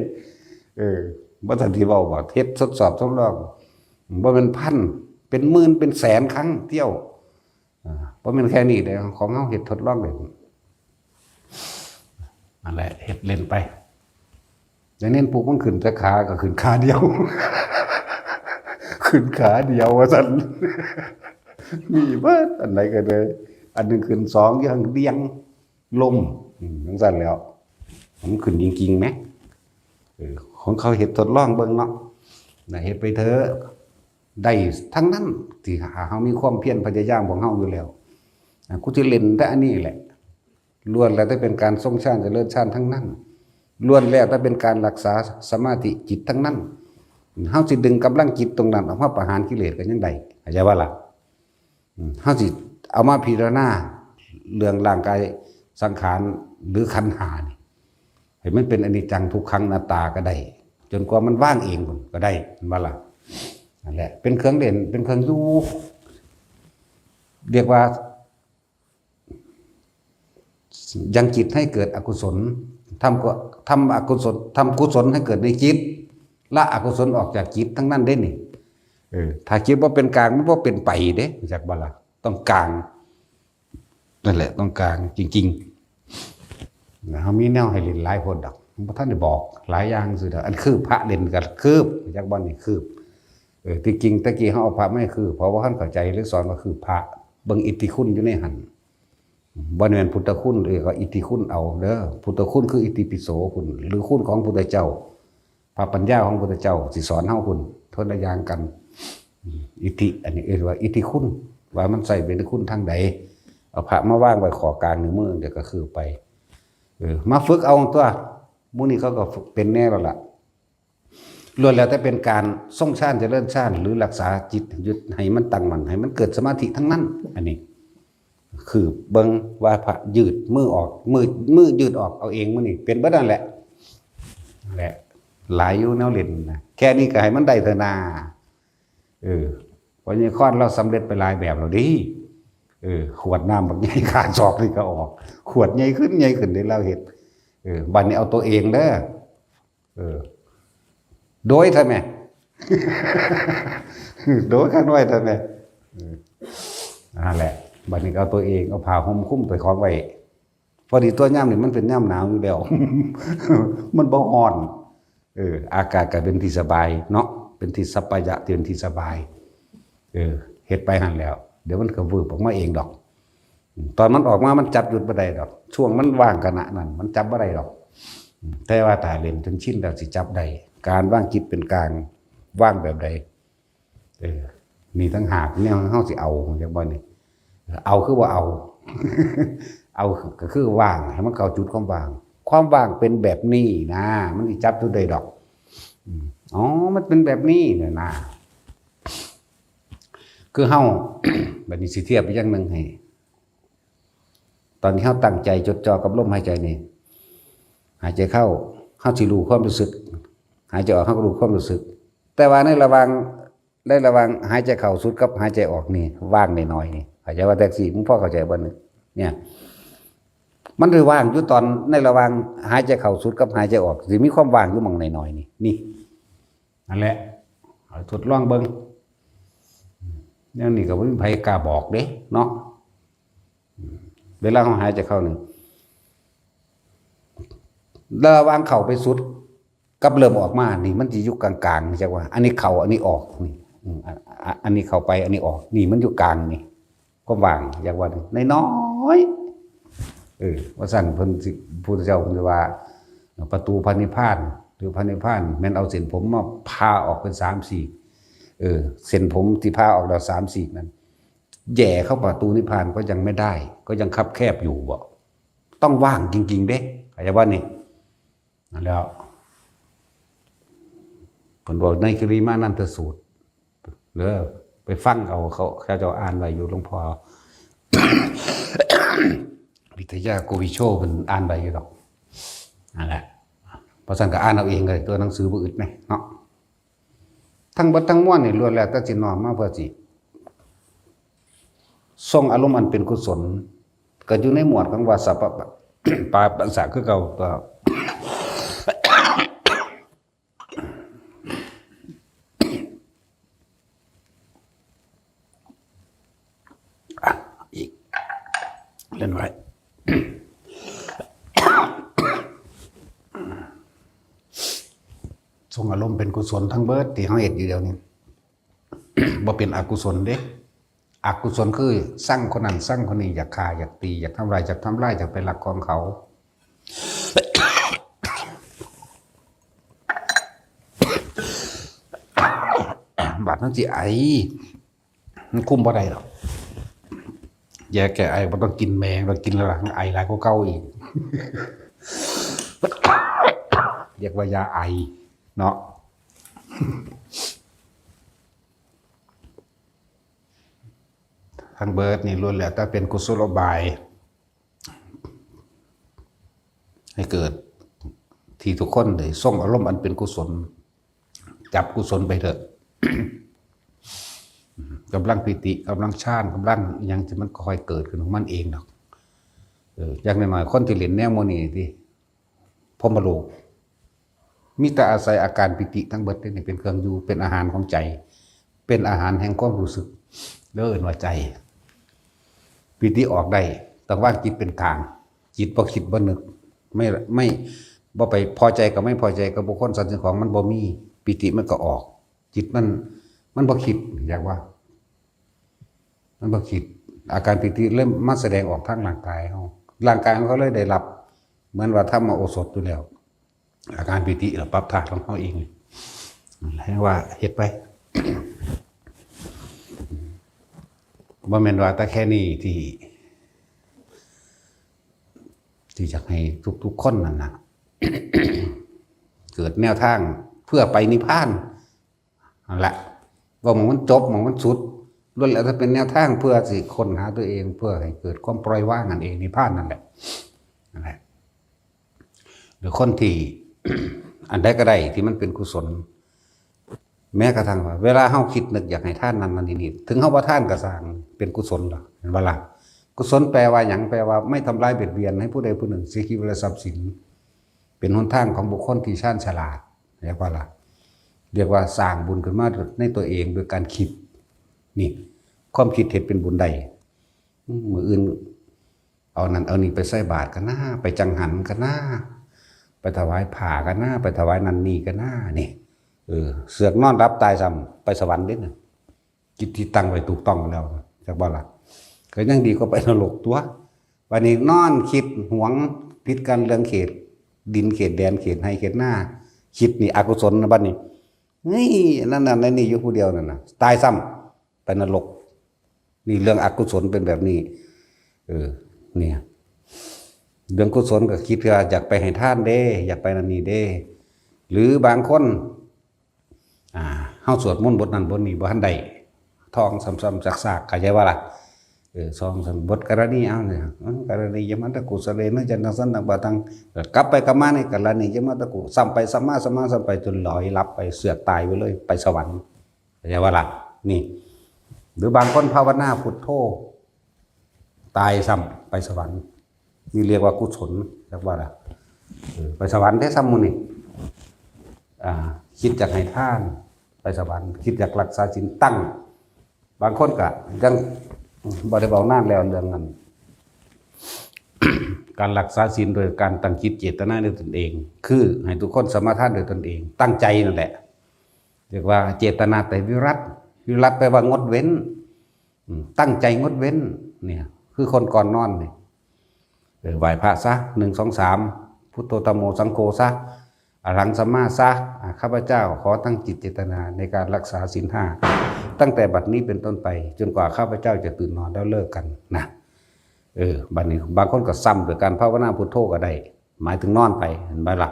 เออ บ่ทันสิเว้าว่าเฮ็ดทดสอบทดลอง บ่แม่นพัน เป็นหมื่น เป็นแสนครั้งเที่ยว อ่า บ่แม่นแค่นี้เด้ ของเฮาเฮ็ดทดลองเล่น นั่นแหละ เฮ็ดเล่นไป อย่างนี้ปุ๊บมันขึ้นแต่ขาก็ขึ้นขาเดียว ขึ้นขาเดียวว่าซั่น มีเบิดอันใดก็ได้ อันหนึ่งขึ้นสอง อย่างเดียง ล้ม อืม จั่งซั่นแล้ว มันขึ้นจริงๆแหม เออ ของเขาเฮ็ดทดลองเบิ่งเนาะ นะ เฮ็ดไปเถอะ ได้ทั้งนั้น ที่หาเฮามีความเพียรพยายามของเฮาอยู่แล้ว อ่ะ กูสิเล่นแต่อันนี้แหละ ล้วนแล้วแต่เป็นการทรงฌานเจริญฌานทั้งนั้น ล้วนแล้วแต่เป็นการรักษาสมาธิจิตทั้งนั้น เฮาสิดึงกำลังจิตตรงนั้นออกมาประหารกิเลสก็ยังได้ เข้าใจบ่ล่ะ อืม เฮาสิเอามาพิจารณาเรื่องร่างกายสังขารหรือขันธ์ห้านี่ ให้มันเป็นอนิจจังทุกขังอนัตตาก็ได้ จนกว่ามันว่างเองพุ้นก็ได้ แม่นบ่ล่ะ นั่นแหละ เป็นเครื่องเล่น เป็นเครื่องอยู่ เรียกว่า ยังจิตให้เกิดอกุศล ทำก็ ทำอกุศล ทำกุศลให้เกิดในจิต ละอกุศลออกจากจิตทั้งนั้นเด้นี่ เออ ถ้าจิตบ่เป็นกลาง มันบ่เป็นไปเด้ รู้จักบ่ล่ะ ต้องกลาง นั่นแหละ ต้องกลางจริงๆ นะ เฮามีแนวให้เล่นหลายโพดดอก บ่ทันได้บอก หลายอย่างซื่อดอก อันคืบพระเล่นก็คืบ รู้จักบ่นี่ คืบ เออ ที่จริงตะกี้เฮาเอาพระมาให้คืบ เพราะว่าท่านเข้าใจหรือสอนว่าคืบพระ เบิ่งอิทธิคุณอยู่ในหั่น บ่แม่นพุทธคุณ เออ ก็อิทธิคุณเอาเด้อ พุทธคุณคืออิติปิโสพุ้น หรือคุณของพุทธเจ้า พระปัญญาของพุทธเจ้าสิสอนเฮาพุ้น คนละอย่างกัน อิทธิ อันนี้เอิ้นว่าอิทธิคุณ ว่ามันใช้เป็นคุณทางใด เอาพระมาวางไว้ข้อกลางนิ้วมือ เดี๋ยวก็คือไป เออ มาฝึกเอาตัว หมู่นี้เขาก็ฝึกเป็นแน่แล้วล่ะ ล้วนแล้วแต่เป็นการทรงฌานเจริญฌาน หรือรักษาจิตหยุดให้มันตั้งมั่น ให้มันเกิดสมาธิทั้งนั้น อันนี้ คือเบิ่งว่าพระยืดมือออก มือ มือยืดออกเอาเองมื้อนี้ เป็นเบิดนั่นแหละ แหละ หลายอยู่แนวเล่นนะ แค่นี้ก็ให้มันได้เถอะนา เออ เพราะนี่คอนเราสำเร็จไปหลายแบบแล้วเด้ เออ ขวดน้ำบักใหญ่ข้าศอกนี่ก็ออก ขวดใหญ่ขึ้นใหญ่ขึ้นได้แล้วเฮ็ด เออ บัดนี้เอาตัวเองเด้อ เออ โดยทำไม โดยกันไว้ทำไม เออ นั่นแหละ บัดนี้ก็เอาตัวเอง เอาผ้าห่มคลุมตัวของไว้ พอดีตัวยามนี่มันเป็นยามหนาวอยู่แล้ว มันบ่ร้อน เออ อากาศก็เป็นที่สบายเนาะ เป็นที่สัปปายะ เป็นที่สบาย เออ เฮ็ดไปหั่นแล้ว เดี๋ยวมันก็วืบออกมาเองดอก ตอนมันออกมามันจับหยุดบ่ได้ดอก ช่วงมันว่างขณะนั้น มันจับบ่ได้ดอก แต่ว่าถ้าเล่นจนชินแล้วสิจับได้ การวางจิตเป็นกลาง วางแบบใด เออ นี่ต่างหากเนี่ยเฮาสิเอาจักบ่นี่ เอาคือว่าเอา เอาก็คือว่าง ให้มันเข้าจุดความว่าง ความว่างเป็นแบบนี้นะ มันสิจับจุดได้ดอก อืม อ๋อ มันเป็นแบบนี้เนี่ยนะ คือเฮา บัดนี้สิเทียบอีกอย่างหนึ่งให้ ตอนที่เฮาตั้งใจจดจ่อกับลมหายใจนี่ หายใจเข้า เฮาสิรู้ความรู้สึก หายใจออก เฮาก็รู้ความรู้สึก แต่ว่าในระหว่าง ในระหว่างหายใจเข้าสุดกับหายใจออกนี่ ว่างน้อยๆนี่ เข้าใจว่าแท็กซี่ มึงพอเข้าใจบ่นี่ เนี่ย มันได้ว่างอยู่ตอนในระหว่างหายใจเข้าสุดกับหายใจออก สิมีความว่างอยู่หม่องน้อยๆนี่ นี่ นั่นแหละ เอาทดลองเบิ่ง แนวนี้ก็บ่มีไผกล้าบอกเด้เนาะ เวลาเฮาหายใจเข้านี่ ระหว่างเข้าไปสุด กับเริ่มออกมานี่ มันสิอยู่กลางๆ จักว่า อันนี้เข้า อันนี้ออก นี่ อืม อ่ะ อ่ะ อันนี้เข้าไป อันนี้ออก นี่มันอยู่กลางนี่ ความว่าง จักว่า น้อยๆ เออ ว่าซั่นเพิ่นสิ พุทธเจ้าเพิ่นสิว่า ประตูพระนิพพาน หรือพระนิพพาน แม่นเอาเส้นผมมาผ่าออกเป็นสามซีก เออ เส้นผมที่ผ่าออกแล้วสามซีกนั้น แหย่เข้าประตูนิพพานก็ยังไม่ได้ ก็ยังคับแคบอยู่บ่ ต้องว่างจริงๆ เด้ เข้าใจบ่นี่ นั่นแหล้ว เพิ่นบอกในกิริมานันทสูตร เด้อ ไปฟังเอา เขา เขาเจ้าอ่านไว้อยู่ หลวงพ่อ วิทยาโกวิโช เพิ่นอ่านไว้อยู่ดอก นั่นแหละ เพราะฉะนั้นก็อ่านเอาเองเลย ตัวหนังสือบ่อึดแหมเนาะ ทั้งเบิดทั้งมวลนี่ล้วนแล้วแต่สิน้อมมาเพื่อสิส่งอารมณ์อันเป็นกุศล ก็อยู่ในหมวดของว่าสัพพะ ปาปัสสะคือเก่า ก็ อ่ะ อีก เล่นไว้ ส่งอารมณ์เป็นกุศลทั้งเบิดที่เฮาเฮ็ดอยู่เดี๋ยวนี้ บ่เป็นอกุศลเด้ อกุศลคือซังคนนั้นซังคนนี้ อยากฆ่า อยากตี อยากทำลาย อยากทำลาย อยากไปลักของเขา บาดมันสิไอ มันคุมบ่ได้หรอก ยาแก้ไอบ่ต้องกินแมง เรากินแล้วล่ะ ไอหลายกว่าเก่าอีก เรียกว่ายาไอ เนาะ ทั้งเบิดนี่ล้วนแล้วแต่เป็นกุศโลบาย ให้เกิดที่ทุกคนได้ส่งอารมณ์อันเป็นกุศล จับกุศลไปเถอะ กำลังปีติ กำลังฌาน กำลังอิหยังที่มันค่อยเกิดขึ้นของมันเองดอก เออ อย่างน้อยๆ คนที่เล่นแนวโมนี้ที่พรหมโลก มีแต่อาศัยอาการปีติทั้งเบิดนี่เป็นเครื่องอยู่ เป็นอาหารของใจ เป็นอาหารแห่งความรู้สึก เด้อ เอิ้นว่าใจ ปีติออกได้ ต้องวางจิตเป็นกลาง จิตบ่คิดบ่นึก ไม่ ไม่ บ่ไปพอใจกับไม่พอใจกับบุคคลสัตว์สิ่งของ มันบ่มี ปีติมันก็ออก จิตมัน มันบ่คิด อยากว่า มันบ่คิด อาการปีติเริ่มมาแสดงออกทางร่างกายเฮา ร่างกายของเขาเลยได้รับ เหมือนว่าธรรมโอสถอยู่แล้ว อาการปีติเราปรับธาตุของเขาเอง ให้ว่าเฮ็ดไป บ่แม่นว่าแต่แค่นี้ที่ ที่อยากให้ทุกๆคนนั่นน่ะ เกิดแนวทางเพื่อไปนิพพานนั่นแหละ ว่าหม่องมันจบหม่องมันสุดล้วนแล้วแต่เป็นแนวทางเพื่อสิค้นหาตัวเอง เพื่อให้เกิดความปล่อยวางนั่นเอง นิพพานนั่นแหละ นั่นแหละ หรือคนที่ อันใดก็ได้ที่มันเป็นกุศล แม้กระทั่งว่า เวลาเฮาคิดนึกอยากให้ทานนั่นนั่นนี่นี่ ถึงเฮาบ่ทานก็ซ่าง เป็นกุศลล่ะ เห็นบ่ล่ะ? กุศลแปลว่าหยัง? แปลว่าไม่ทำร้ายเบียดเบียนให้ผู้ใดผู้หนึ่งเสียชีวิตและทรัพย์สิน เป็นหนทางของบุคคลที่ชาญฉลาด เรียกว่าล่ะ เรียกว่าสร้างบุญขึ้นมาในตัวเองโดยการคิด นี่ ความคิดเฮ็ดเป็นบุญได้ อืม มื้ออื่น เอานั่นเอานี่ไปใส่บาตรกันนะ ไปจังหันกันนะ ไปถวายผ้ากันนะ ไปถวายนั่นนี่กันนะ นี่ เออ เสือกนอนหลับตายซ้ำ ไปสวรรค์เด้นะ จิตที่ตั้งไว้ถูกต้องแล้ว จักบ่ล่ะ? ก็ยังดีกว่าไปนรกตั๊ว บัดนี้นอนคิดหวงผิดกันเรื่องเขต ดินเขตแดน เขตไฮ่เขตนา คิดนี่อกุศลนะบัดนี้ นี่ นั่นน่ะ นั่นนี่อยู่ผู้เดียวนั่นน่ะ ตายซ้ำ ไปนรก นี่เรื่องอกุศลเป็นแบบนี้ เออ เนี่ย เรื่องกุศลก็คิดว่าอยากไปให้ทานเด้ อยากไปนั่นนี่เด้ หรือบางคน อ่า เฮาสวดมนต์บทนั้นบทนี้บ่ทันได้ ท่องซ้ำๆซากๆ เข้าใจบ่ล่ะ? เออ ท่องซ้ำ บทกรณีเอาเนี่ย อืม กรณียมัตตกุสะเลนะ จันทังสันตังปะทัง กลับไปกลับมาในกรณียมัตตกุ ซ้ำไปซ้ำมา ซ้ำมาซ้ำไป จนลอยหลับไป เสือกตายไปเลย ไปสวรรค์ เข้าใจบ่ล่ะ? นี่ หรือบางคนภาวนาพุทโธ ตายซ้ำ ไปสวรรค์ นี่เรียกว่ากุศล เรียกว่าล่ะ เออ ไปสวรรค์เด้ซ้ำหมู่นี่ อ่า คิดอยากให้ทาน ไปสวรรค์ คิดอยากรักษาศีล ตั้ง บางคนก็ยังบ่ได้เว้านานแล้วเรื่องนั้น การรักษาศีลโดยการตั้งจิตเจตนาด้วยตนเอง คือให้ทุกคนสมาทานโดยตนเอง ตั้งใจนั่นแหละ เรียกว่าเจตนาไตรวิรัต วิรัตแปลว่างดเว้น อืม ตั้งใจงดเว้น เนี่ย คือคนก่อนนอนนี่ เออ ไหว้พระซะ หนึ่ง สอง สาม พุทโธ ธัมโม สังโฆ ซะ อะระหัง สัมมา ซะ อ่า ข้าพเจ้าขอตั้งจิตเจตนาในการรักษาศีลห้า ตั้งแต่บัดนี้เป็นต้นไป จนกว่าข้าพเจ้าจะตื่นนอนแล้วเลิกกันนะ เออ บัดนี้บางคนก็ซ้ำโดยการภาวนาพุทโธก็ได้ หมายถึงนอนไป เห็นบ่ล่ะ?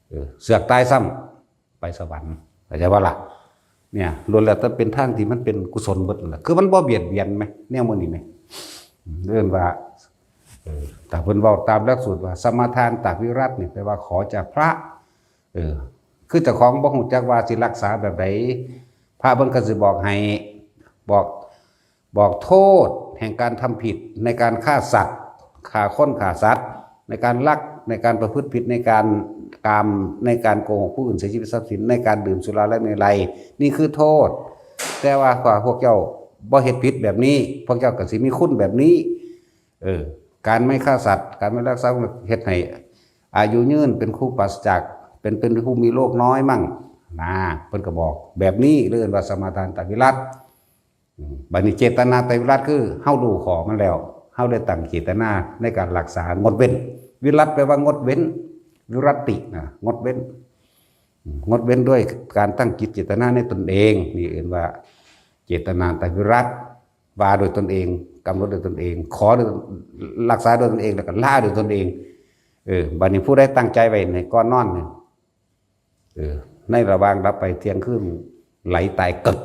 เออ เสือกตายซ้ำ ไปสวรรค์ เข้าใจบ่ล่ะ? เนี่ย ล้วนแล้วแต่เป็นทางที่มันเป็นกุศลเบิดนั่นล่ะ คือมันบ่เบียดเบียนไหม แนวมื้อนี้ไหม เอิ้นว่า เออ ถ้าเพิ่นเว้าตามหลักสูตรว่า สมาทานตวิรัตนี่ แปลว่าขอจากพระ เออ คือเจ้าของบ่ฮู้จักว่าสิรักษาแบบใด พระเพิ่นก็สิบอกให้ บอก บอกโทษแห่งการทำผิดในการฆ่าสัตว์ ฆ่าคนฆ่าสัตว์ ในการลัก ในการประพฤติผิด ในการกาม ในการโกหกผู้อื่นเสียชีวิตทรัพย์สิน ในการดื่มสุราและเมรัย นี่คือโทษ แต่ว่าพวกเจ้าบ่เฮ็ดผิดแบบนี้ พวกเจ้าก็สิมีคุณแบบนี้ เออ การไม่ฆ่าสัตว์ การไม่ลักทรัพย์ เฮ็ดให้อายุยืน เป็นผู้ปราศจาก เป็น เป็นผู้มีโรคน้อยมั่ง นะ เพิ่นก็บอกแบบนี้ เรียกว่าสมาทานตวิรัต อืม บัดนี้เจตนาไตรวิรัตคือเฮารู้ข้อมันแล้ว เฮาได้ตั้งเจตนาในการรักษางดเว้น วิรัตแปลว่างดเว้น วิรัตตินะ งดเว้น อืม งดเว้นด้วยการตั้งจิตเจตนาในตนเอง นี่เอิ้นว่าเจตนาไตรวิรัต ว่าโดยตนเอง กำหนดโดยตนเอง ขอโดย รักษาโดยตนเอง แล้วก็ละโดยตนเอง เออ บัดนี้ผู้ใดตั้งใจไว้ในก่อนนอนเนี่ย เออ ในระหว่างหลับไปเที่ยงคืน ไหลตายกึก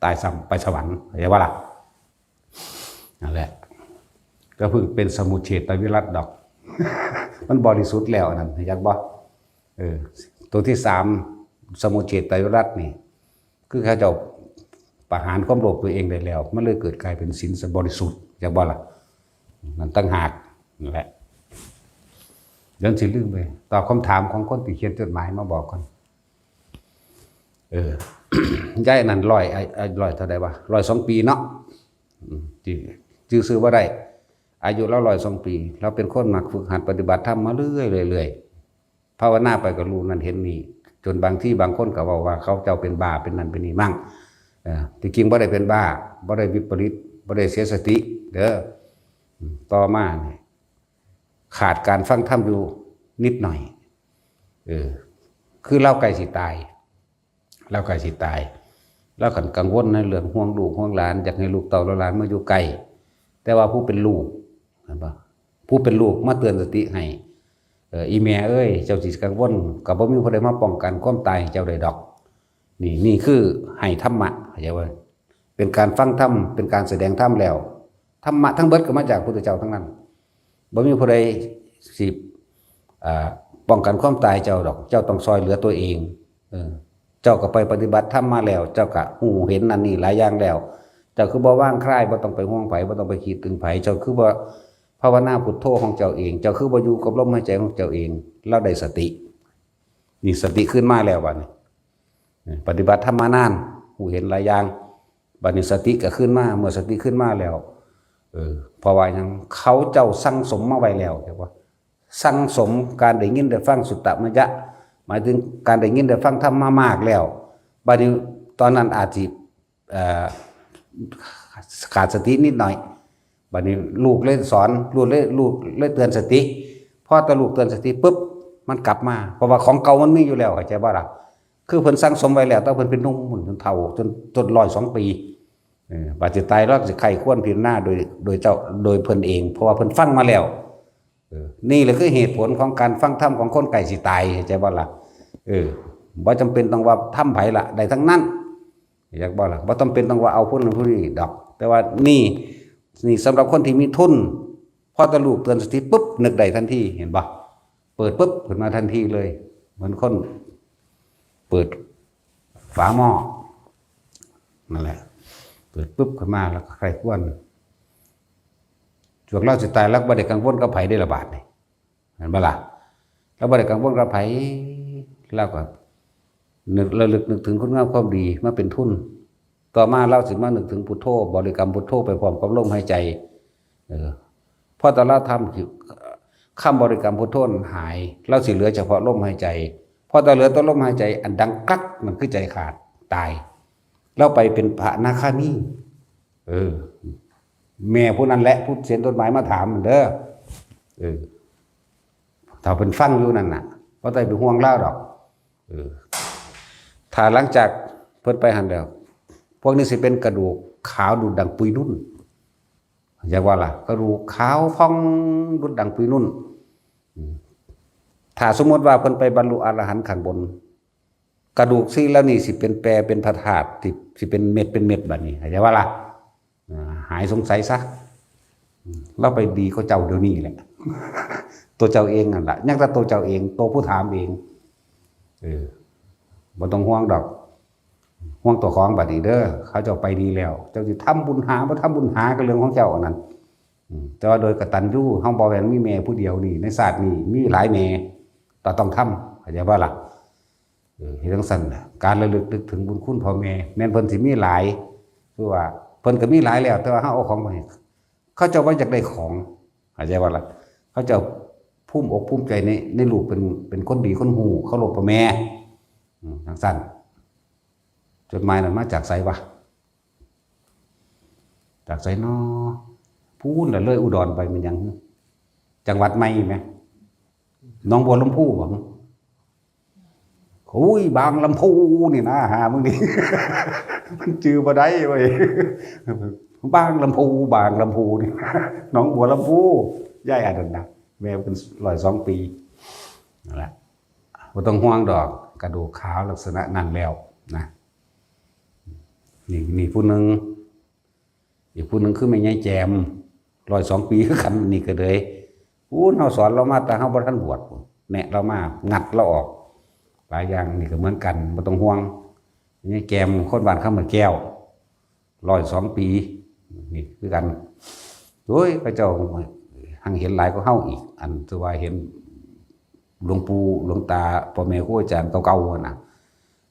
ตายซ้ำไปสวรรค์ เข้าใจบ่ล่ะ? นั่นแหละ ก็เพิ่งเป็นสมุจเฉทวิรัตดอก มันบริสุทธิ์แล้วนั่น เข้าใจบ่? เออ ตัวที่สาม สมุจเฉทวิรัตนี่ คือเขาเจ้าประหารความโลภตัวเองได้แล้ว มันเลยเกิดกลายเป็นศีลบริสุทธิ์ เข้าใจบ่ล่ะ? นั่นต่างหาก นั่นแหละ เดี๋ยวสิลืมไป ตอบคำถามของคนที่เขียนจดหมายมาบอกก่อน เออ ยายนั่นร้อย ไอ้ ไอ้ร้อยเท่าใดวะ ร้อยสองปีเนาะ อืม ที่ ชื่อ ชื่อบ่ได้ อายุลาวร้อยสองปี ลาวเป็นคนมักฝึกหัดปฏิบัติธรรมมาเรื่อยๆ เรื่อยๆ ภาวนาไปก็รู้นั่นเห็นนี่ จนบางทีบางคนก็เว้าว่าเขาเจ้าเป็นบ้า เป็นนั่นเป็นนี่มั่ง เออ ที่จริงบ่ได้เป็นบ้า บ่ได้วิปริต บ่ได้เสียสติ เด้อ อืม ต่อมานี่ ขาดการฟังธรรมอยู่นิดหน่อย เออ คือลาวใกล้สิตาย ลาวใกล้สิตาย ลาวกังวลในเรื่องห่วงลูกห่วงหลาน อยากให้ลูกเต้าหลานมาอยู่ใกล้ แต่ว่าผู้เป็นลูก เห็นบ่? ผู้เป็นลูกมาเตือนสติให้ เออ อีแม่เอ้ย เจ้าสิกังวล ก็บ่มีผู้ใดมาป้องกันความตายให้เจ้าได้ดอก นี่ นี่คือให้ธรรมะ เข้าใจบ่? เป็นการฟังธรรม เป็นการแสดงธรรมแล้ว ธรรมะทั้งเบิดก็มาจากพุทธเจ้าทั้งนั้น บ่มีผู้ใดสิ อ่า ป้องกันความตายเจ้าดอก เจ้าต้องซ่อยเหลือตัวเอง เออ เจ้าก็ไปปฏิบัติธรรมมาแล้ว เจ้าก็ฮู้เห็นนั่นนี่หลายอย่างแล้ว เจ้าคือบ่วางคลาย บ่ต้องไปห่วงไผ บ่ต้องไปคิดถึงไผ เจ้าคือบ่ภาวนาพุทโธของเจ้าเอง เจ้าคือบ่อยู่กับลมหายใจของเจ้าเอง ลาวได้สติ นี่สติคืนมาแล้วบัดนี้ ปฏิบัติธรรมมานาน ฮู้เห็นหลายอย่าง บัดนี้สติก็คืนมา เมื่อสติคืนมาแล้ว เออ เพราะว่าหยัง เขาเจ้าสั่งสมมาไว้แล้ว เข้าใจบ่ สั่งสมการได้ยินได้ฟัง สุตตมยะ หมายถึงการได้ยินได้ฟังธรรมมามากแล้ว บัดนี้ตอนนั้นอาจสิ เอ่อ ขาดสตินิดหน่อย บัดนี้ลูกเลยสอน ลูกเลย ลูกเลยเตือนสติ พอแต่ลูกเตือนสติปุ๊บ มันกลับมา เพราะว่าของเก่ามันมีอยู่แล้ว เข้าใจบ่ล่ะ คือเพิ่นสั่งสมไว้แล้ว ตั้งแต่เพิ่นเป็นหนุ่ม จนเฒ่า จน จนร้อยสองปี เออ บัดสิตายลาวสิใคร่ควรพิจารณาโดย โดยเจ้า โดยเพิ่นเอง เพราะว่าเพิ่นฟังมาแล้ว เออ นี่แหละคือเหตุผลของการฟังธรรมของคนใกล้สิตาย เข้าใจบ่ล่ะ เออ บ่จำเป็นต้องว่าธรรมไผล่ะ ได้ทั้งนั้น เข้าใจบ่ล่ะ บ่จำเป็นต้องว่าเอาผู้นั้นผู้นี้ดอก แต่ว่านี่ นี่สำหรับคนที่มีทุน พอแต่ลูกเตือนสติปุ๊บ นึกได้ทันที เห็นบ่ เปิดปุ๊บขึ้นมาทันทีเลย เหมือนคนเปิดฝาหม้อ นั่นแหละ เปิดปุ๊บขึ้นมาแล้วก็ใคร่ควร ช่วงลาวสิตายลาวบ่ได้กังวลกับไผเด้ละบาดนี่ เห็นบ่ล่ะ ลาวบ่ได้กังวลกับไผ ลาวก็นึกระลึกนึกถึงคุณงามความดีมาเป็นทุน ต่อมาลาวสิมานึกถึงพุทโธ บริกรรมพุทโธไปพร้อมกับลมหายใจ เออ พอแต่ลาวทำ คำบริกรรมพุทโธหาย ลาวสิเหลือเฉพาะลมหายใจ พอแต่เหลือแต่ลมหายใจ อันดังกัก มันคือใจขาด ตาย ลาวไปเป็นพระอนาคามี เออ แม่ผู้นั้นแหละ ผู้เขียนจดหมายมาถามนั่นเด้อ เออ ถ้าเพิ่นฟังอยู่นั่นน่ะ บ่ต้องไปห่วงลาวดอก เออ ถ้าหลังจากเพิ่นไปหั่นแล้ว พวกนี้สิเป็นกระดูกขาวดุจดั่งปุยนุ่น เข้าใจบ่ล่ะ กระดูกขาวผ่องดุจดั่งปุยนุ่น อืม ถ้าสมมติว่าเพิ่นไปบรรลุอรหันต์ข้างบน กระดูกซี่เหล่านี้สิเป็นแปรเป็นพระธาตุ สิ สิเป็นเม็ดเป็นเม็ดบัดนี้ เข้าใจบ่ล่ะ อ่า หายสงสัยซะ อืม ลาวไปดีกว่าเจ้าเดี๋ยวนี้แหละ ตัวเจ้าเองนั่นล่ะ ยังแต่ตัวเจ้าเอง ตัวผู้ถามเอง เออ บ่ต้องห่วงดอก ห่วงตัวของบัดนี้เด้อ เขาเจ้าไปดีแล้ว เจ้าสิทำบุญหา บ่ทำบุญหาก็เรื่องของเจ้าอันนั้น อืม แต่ว่าโดยกตัญญู เฮาบ่แม่นมีแม่ผู้เดียวนี่ ในชาตินี้มีหลายแม่ ก็ต้องทำ เข้าใจบ่ล่ะ เออ เฮ็ดจั่งซั้นน่ะ การระลึกนึกถึงบุญคุณพ่อแม่ แม่นเพิ่นสิมีหลาย คือว่าเพิ่นก็มีหลายแล้ว แต่ว่าเฮาเอาของไปให้ เขาเจ้าบ่อยากได้ของ เข้าใจบ่ล่ะ เขาเจ้าภูมิอกภูมิใจใน ในลูกเป็น เป็นคนดีคนฮู้ เคารพพ่อแม่ อืม จั่งซั้น จดหมายนั้นมาจากไสวะ จากไสน้อ พู้นล่ะ เลยอุดรไปแม่นหยัง จังหวัดใหม่แหม หนองบัวลำภูบ่ โอ้ย บางลำพูนี่นะ หามึงนี่ มันจื่อบ่ได้เว้ย บางลำพู บางลำพูนี่ หนองบัวลำภู ยายอันนั้นนะ แม่เพิ่นร้อยสองปี นั่นแหละ บ่ต้องห่วงดอก กระดูกขาวลักษณะนั้นแล้วนะ นี่ นี่ผู้หนึ่ง อีกผู้หนึ่งคือแม่ยายแจม ร้อยสองปีคือกัน นี่ก็เลย อู้ เฮาสอนลาวมา แต่เฮาบ่ทันบวช แนะลาวมา งัดลาวออก หลายอย่าง นี่ก็เหมือนกัน บ่ต้องห่วง แม่ยายแจม คนบ้านคำแก้ว ร้อยสองปี นี่คือกัน โอ้ย เขาเจ้าหังเห็นหลายกว่าเฮาอีก อันที่ว่าเห็นหลวงปู่หลวงตา พ่อแม่ครูอาจารย์เก่าๆหั่นน่ะ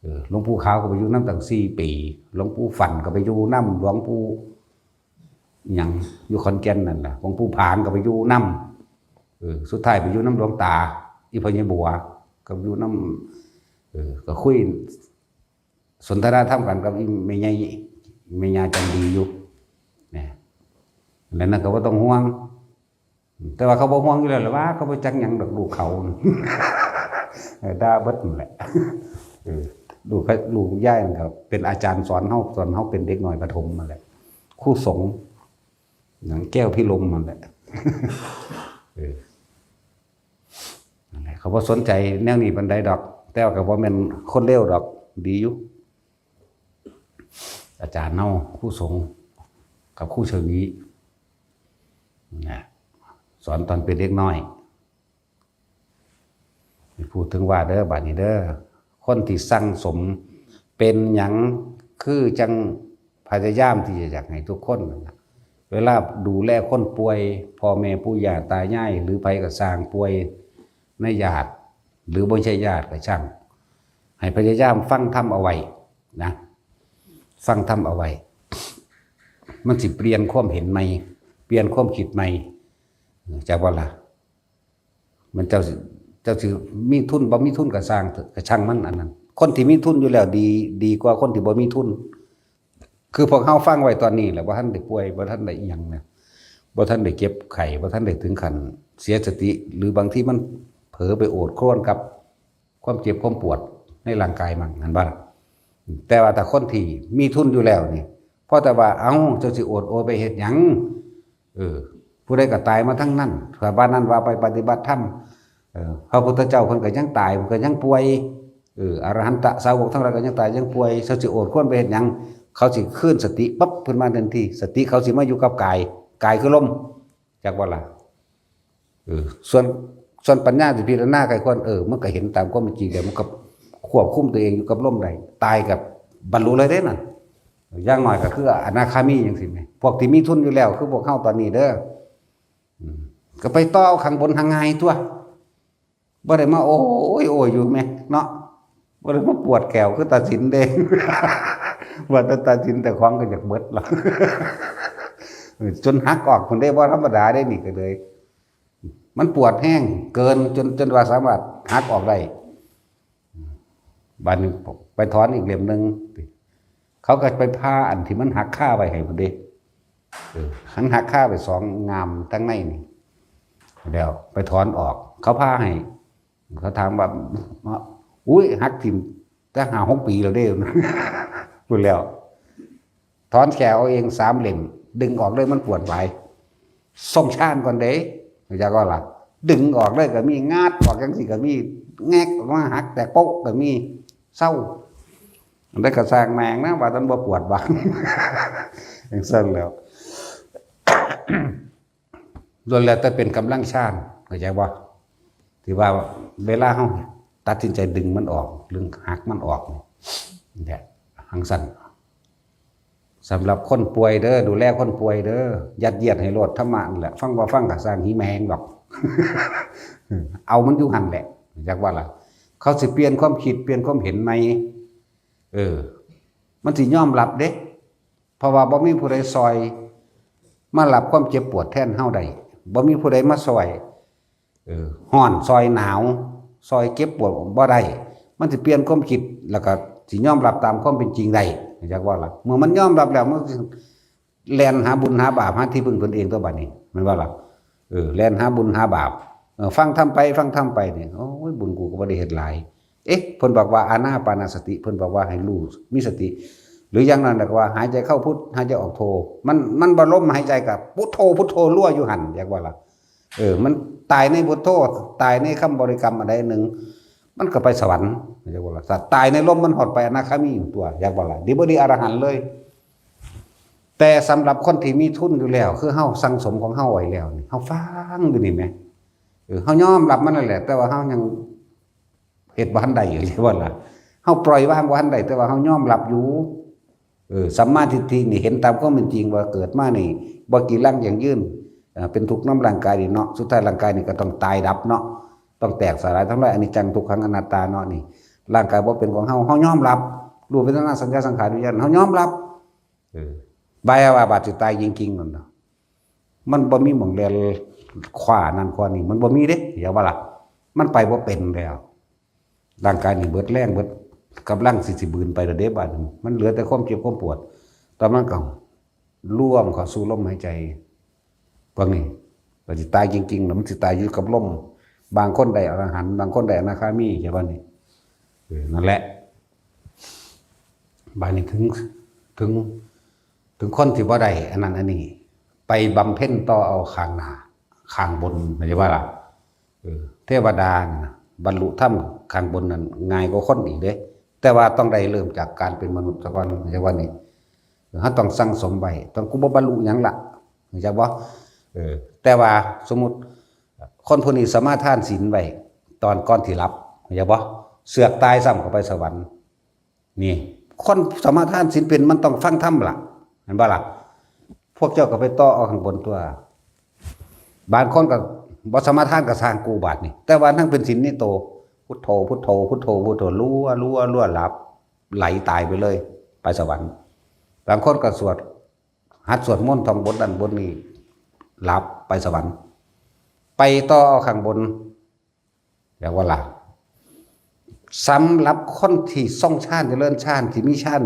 เออ หลวงปู่ขาวก็ไปอยู่นำตั้งสี่ปี หลวงปู่ฟั่นก็ไปอยู่นำ หลวงปู่หยังอยู่ขอนแก่นนั่นล่ะ หลวงปู่ผางก็ไปอยู่นำ เออ สุดท้ายไปอยู่นำหลวงตา อีพ่อใหญ่บัว ก็อยู่นำ เออ ก็คุย สนทนาธรรมกันกับอีแม่ใหญ่ แม่ย่าจันดีอยู่ เนี่ย แล้วนั่นก็บ่ต้องห่วง แต่ว่าเขาบ่ห่วงอยู่แล้วล่ะว่า เขาบ่จักหยังดอกลูกเขา เออ ด่าเบิดนั่นแหละ เออ ลูกเขา ลูกยายนั่นก็เป็นอาจารย์สอนเฮา สอนเฮาเป็นเด็กน้อยประถมนั่นแหละ ครูสงฆ์ หยังแก้วพิรมนั่นแหละ เออ นั่นแหละ เขาบ่สนใจแนวนี้ปานใดดอก แต่ว่าก็บ่แม่นคนเลวดอก ดีอยู่ อาจารย์เฮา ครูสงฆ์ กับครูชวี นะ สอนตอนเป็นเด็กน้อย พูดถึงว่าเด้อ บัดนี้เด้อ คนที่สั่งสม เป็นหยังคือจังพยายามที่จะอยากให้ทุกคนนั่นล่ะ เวลาดูแลคนป่วย พ่อแม่ปู่ย่าตายาย หรือไผก็ซ่างป่วยในญาติ หรือบ่ใช่ญาติก็ช่าง ให้พยายามฟังธรรมเอาไว้นะ ฟังธรรมเอาไว้ มันสิเปลี่ยนความเห็นใหม่ เปลี่ยนความคิดใหม่ จากว่าล่ะ มันเจ้าสิ เจ้าสิมีทุนบ่มีทุนก็ซ่างเถอะ ก็ช่างมันอันนั้น คนที่มีทุนอยู่แล้วดี ดีกว่าคนที่บ่มีทุน คือพวกเฮาฟังไว้ตอนนี้แหละ บ่ทันได้ป่วย บ่ทันได้อิหยังนะ บ่ทันได้เจ็บไข้ บ่ทันได้ถึงขั้นเสียสติ หรือบางทีมันเผลอไปโอดครวญกับความเจ็บความปวดในร่างกายมัน หันบ่ล่ะ แต่ว่าถ้าคนที่มีทุนอยู่แล้วนี่ พอแต่ว่า เอ้า เจ้าสิโอดโอยไปเฮ็ดหยัง เออ ผู้ใดก็ตายมาทั้งนั้น ถ้าว่านั้นว่าไปปฏิบัติธรรม เออ พระพุทธเจ้าเพิ่นก็ยังตาย เพิ่นก็ยังป่วย เออ อรหันตสาวกทั้งหลายก็ยังตายยังป่วย เจ้าสิโอดครวญไปเฮ็ดหยัง เขาสิคืนสติปั๊บขึ้นมาทันที สติเขาสิมาอยู่กับกาย กายคือลม จักว่าล่ะ เออ ส่วน ส่วนปัญญาสิพิจารณาไขควร เออ มันก็เห็นตามความเป็นจริง แล้วมันก็ควบคุมตัวเองอยู่กับลมได้ ตายก็บรรลุเลยเด้นั่น อย่างน้อยก็คืออนาคามีจังซี่แหม พวกที่มีทุนอยู่แล้ว คือพวกเฮาตอนนี้เด้อ อืม ก็ไปต่อเอาข้างบนหาง่ายตัว บ่ได้มาโอ้ยโอ้ยอยู่แหมเนาะ บ่ได้มาปวดแขวคือตาสินเด้ ว่าแต่ตาสินแต่ของก็อยากเบิดละ เออ จนหักออกพุ้นเด้ บ่ธรรมดาเด้นี่ก็เลย มันปวดแฮงเกินจน จนว่าสามารถหักออกได้ บาดนี้ไปถอนอีกเล่มหนึ่ง เขาก็ไปผ่าอันที่มันหักคาไว้ให้พุ้นเด้ เออ หันหักคาไปสองงามทั้งในนี่ แล้วไปถอนออก เขาผ่าให้ เขาถามว่า อุ้ย หักถิ่มตั้งห้าหกปีแล้วเด้ พุ้นแล้ว ถอนแขวเอาเองสามเล่ม ดึงออกเลยมันปวดหลาย ส่งชานก่อนเด้ อยากว่าล่ะ ดึงออกเลยก็มี งัดออกจังซี่ก็มี แงกออกมาหักแตกโป๊ะก็มี เศร้า ได้กระสร้างแม่งนะ ว่าท่านบ่ปวดบ้าง จังซั่นแล้ว ล้วนแล้วแต่เป็นกำลังชาน เข้าใจบ่ ที่ว่าเวลาเฮาตัดสินใจดึงมันออก หรือหักมันออกเนี่ย จังซั่น สำหรับคนป่วยเด้อ ดูแลคนป่วยเด้อ ยัดเยียดให้โลดธรรมะนั่นแหละ ฟังบ่ฟังก็ซ่าง หีแมงดอก เอามันอยู่หั่นแหละ จักว่าล่ะ เขาสิเปลี่ยนความคิด เปลี่ยนความเห็นใหม่ เออ มันสิยอมรับเด้ เพราะว่าบ่มีผู้ใดซอย มารับความเจ็บปวดแทนเฮาได้ บ่มีผู้ใดมาซอย เออ ฮ้อนซอยหนาว ซอยเจ็บปวดบ่ได้ มันสิเปลี่ยนความคิด แล้วก็สิยอมรับตามความเป็นจริงได้ จักว่าล่ะ เมื่อมันยอมรับแล้ว มันสิแล่นหาบุญหาบาป หาที่พึ่งตนเองตัวบัดนี้ แม่นบ่ล่ะ เออ แล่นหาบุญหาบาป เออ ฟังธรรมไป ฟังธรรมไปนี่ โอ้ย บุญกูก็บ่ได้เฮ็ดหลาย เอ๊ะ เพิ่นบอกว่าอานาปานสติ เพิ่นบอกว่าให้รู้ มีสติ หรืออย่างนั้นก็ว่าหายใจเข้าพุท หายใจออกโท มัน มันบ่ลมหายใจกับพุทโธ พุทโธรัวอยู่หั่น อยากว่าล่ะ เออ มันตายในพุทโธ ตายในคำบริกรรมอันใดหนึ่ง มันก็ไปสวรรค์ อยากว่าล่ะ ถ้าตายในลมมันฮอดไปอนาคามีอยู่ตัว อยากว่าล่ะ ดีบ่ดีอรหันต์เลย แต่สำหรับคนที่มีทุนอยู่แล้ว คือเฮาสั่งสมของเฮาไว้แล้วนี่ เฮาฟังอยู่นี่แหม เออ เฮายอมรับมันนั่นแหละ แต่ว่าเฮายังเฮ็ดบ่ทันได้อยู่ ใช่บ่ล่ะ เฮาปล่อยวางบ่ทันได้ แต่ว่าเฮายอมรับอยู่ เออ สัมมาทิฏฐินี่เห็นตามความเป็นจริงว่าเกิดมานี่ บ่กี่ลังยั่งยืน เอ่อ เป็นทุกข์นำร่างกายนี่เนาะ สุดท้ายร่างกายนี่ก็ต้องตายดับเนาะ ต้องแตกสลายทำลาย อนิจจังทุกขังอนัตตาเนาะนี่ ร่างกายบ่เป็นของเฮา เฮายอมรับ รูปเวทนาสัญญาสังขารวิญญาณ เฮายอมรับ เออ บายว่าบาดสิตายจริงๆนั่นน่ะ มันบ่มีหม่องแล่นคว้านั่นคว้านี่ มันบ่มีเด้ อย่าว่าล่ะ มันไปบ่เป็นแล้ว ร่างกายนี่เบิดแรงเบิดกำลังสิ สิบืนไปแล้วเด้ บาดนี้ มันเหลือแต่ความเจ็บความปวด แต่มันก็รวมเข้าสู่ลมหายใจ พวกนี้ ก็สิตายจริงๆแล้วมันสิตายอยู่กับลม บางคนได้อรหันต์ บางคนได้อนาคามี ใช่บ่นี่ เออ นั่นแหละ บาดนี้ถึง ถึง ถึงคนที่บ่ได้อันนั้นอันนี้ ไปบำเพ็ญต่อเอาข้างหน้า ข้างบน เข้าใจบ่ล่ะ เออ เทวดาน่ะ บรรลุธรรมข้างบนนั่นง่ายกว่าคนอีกเด้ แต่ว่าต้องได้เริ่มจากการเป็นมนุษย์ซะก่อน เข้าใจบ่นี่ เฮาต้องสั่งสมไว้ ต้อง กูบ่บรรลุหยังละ เข้าใจบ่ เออ แต่ว่าสมมุติ คนผู้นี้สมาทานศีลไว้ ตอนก่อนที่หลับ เข้าใจบ่ เสือกตายซ้ำเข้าไปสวรรค์ นี่ คนสมาทานศีลเป็นมันต้องฟังธรรมล่ะ เห็นบ่ล่ะ พวกเจ้าก็ไปต่อเอาข้างบนตัว บางคนก็บ่สมาทานก็สร้างกูบาดนี่ แต่ว่าทั้งเป็นศีลนี่โต พุทโธ พุทโธ พุทโธ พุทโธ รัว รัว รัว หลับ ไหลตายไปเลย ไปสวรรค์ บางคนก็สวด หัดสวดมนต์ท่องบทนั้นบทนี้ หลับไปสวรรค์ ไปต่อเอาข้างบน เรียกว่าล่ะ สำหรับคนที่ทรงฌานเจริญฌาน ที่มีฌาน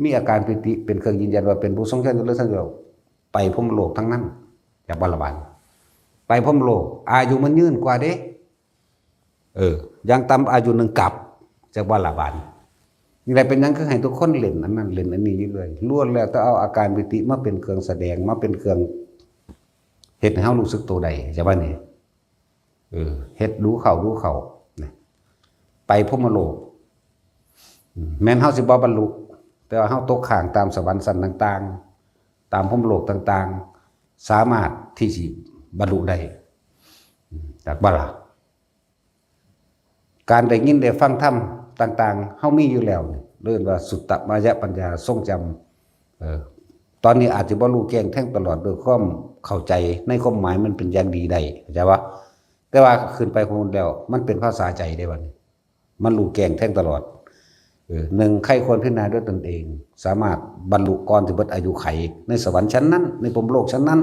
มีอาการปีติเป็นเครื่องยืนยันว่าเป็นผู้ทรงฌานเจริญฌานแล้ว ไปพรหมโลกทั้งนั้น จากบ่ละบาด ไปพรหมโลก อายุมันยืนกว่าเด้ เออ อย่างต่ำอายุหนึ่งกับ จากบ่ละบาด นี่แหละเป็นหยังคือให้ทุกคนเล่นอันนั้นเล่นอันนี้อยู่เลย ล้วนแล้วแต่เอาอาการปีติมาเป็นเครื่องแสดง มาเป็นเครื่องเฮ็ดให้เฮารู้สึกตัวได้ ใช่ป่ะนี่ เออ เฮ็ดดูเข้าดูเข้านะ ไปพรหมโลก อืม แม้นเฮาสิบ่บรรลุ แต่ว่าเฮาตกค้างตามสวรรค์ชั้นต่างๆ ตามพรหมโลกต่างๆ สามารถที่สิบรรลุได้ อืม จากบ่ล่ะ การได้ยินได้ฟังธรรมต่างๆ เฮามีอยู่แล้วนี่ เรียกว่าสุตตมยปัญญาทรงจำ เออ ตอนนี้อาจจะบ่รู้แจ้งแทงตลอดด้วยความเข้าใจในความหมายมันเป็นอย่างดีได้ เข้าใจปะ แต่ว่าขึ้นไปข้างบนแล้ว มันเป็นภาษาใจได้บัดนี้ มันรู้แจ้งแทงตลอด เออ หนึ่ง ใคร่ควรพิจารณาด้วยตนเอง สามารถบรรลุก่อนที่เบิดอายุไข ในสวรรค์ชั้นนั้น ในพรหมโลกชั้นนั้น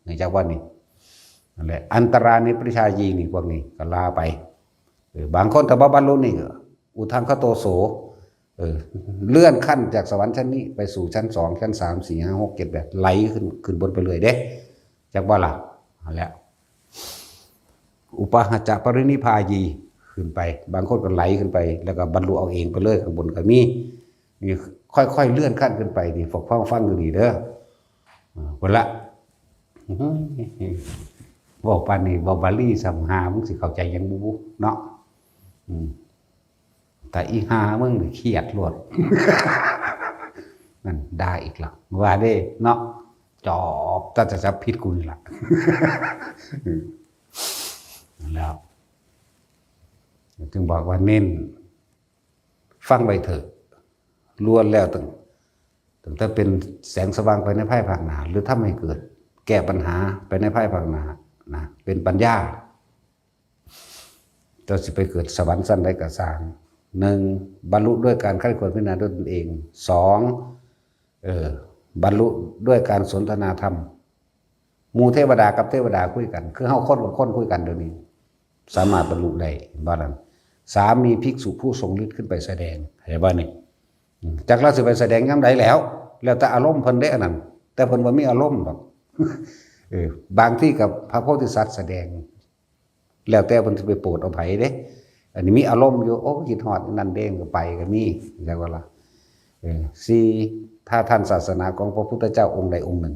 ในจักรวาลนี้ นั่นแหละ อันตรานิปริชายีนี่พวกนี้ก็ลาไป เออ บางคนถ้าบ่บรรลุนี่ก็ อุทธังคโตโส เออ เลื่อนขั้นจากสวรรค์ชั้นนี้ไปสู่ชั้นสอง ชั้นสาม สี่ ห้า หก เจ็ด แปด ไหลขึ้น ขึ้นบนไปเรื่อยเด้ จักบ่ล่ะ นั่นแหละ อุปาหะจะปรินิพพายี ขึ้นไป บางคนก็ไหลขึ้นไป แล้วก็บรรลุเอาเองไปเลย ข้างบนก็มี นี่ค่อยๆ เลื่อนขั้นขึ้นไป นี่ พวกฟังฟังอยู่นี่เด้อ อ่า คนละ เว้าปานนี้ เว้าบาลีซ้ำ หา มึงสิเข้าใจหยังบ่บุ เนาะ อืม แต่อีหามึงนี่เครียดโลด นั่นด่าอีกละ ว่าเด้ เนาะ จอบ ถ้าจะจับผิดกูนี่ล่ะ อืม แล้ว จึงบอกว่าเน้น ฟังไว้เถอะ ล้วนแล้วตั้ง ตั้งแต่เป็นแสงสว่างไปในภายภาคหน้า หรือทำให้เกิดแก้ปัญหาไปในภายภาคหน้านะ เป็นปัญญา เจ้าสิไปเกิดสวรรค์ชั้นใดก็ซ่าง หนึ่ง บรรลุด้วยการใคร่ควรพิจารณาด้วยตนเอง สอง เออ บรรลุด้วยการสนทนาธรรม หมู่เทวดากับเทวดาคุยกัน คือเฮาคนกับคนคุยกันเดี๋ยวนี้ สามารถบรรลุได้ เห็นบ่นั่น สาม มีภิกษุผู้ทรงฤทธิ์ขึ้นไปแสดง เห็นบ่นี่ อืม จักลาสิไปแสดงยามใดแล้ว แล้วแต่อารมณ์เพิ่นเด้อันนั้น แต่เพิ่นบ่มีอารมณ์ดอก เออ บางที่กับพระโพธิสัตว์แสดง แล้วแต่เพิ่นสิไปโปรดเอาไผเด้ อันนี้มีอารมณ์อยู่ โอ้ คิดฮอดนั่นเด้ ก็ไปก็มี จักว่าล่ะ เออ สี่ ถ้าท่านศาสนาของพระพุทธเจ้าองค์ใดองค์หนึ่ง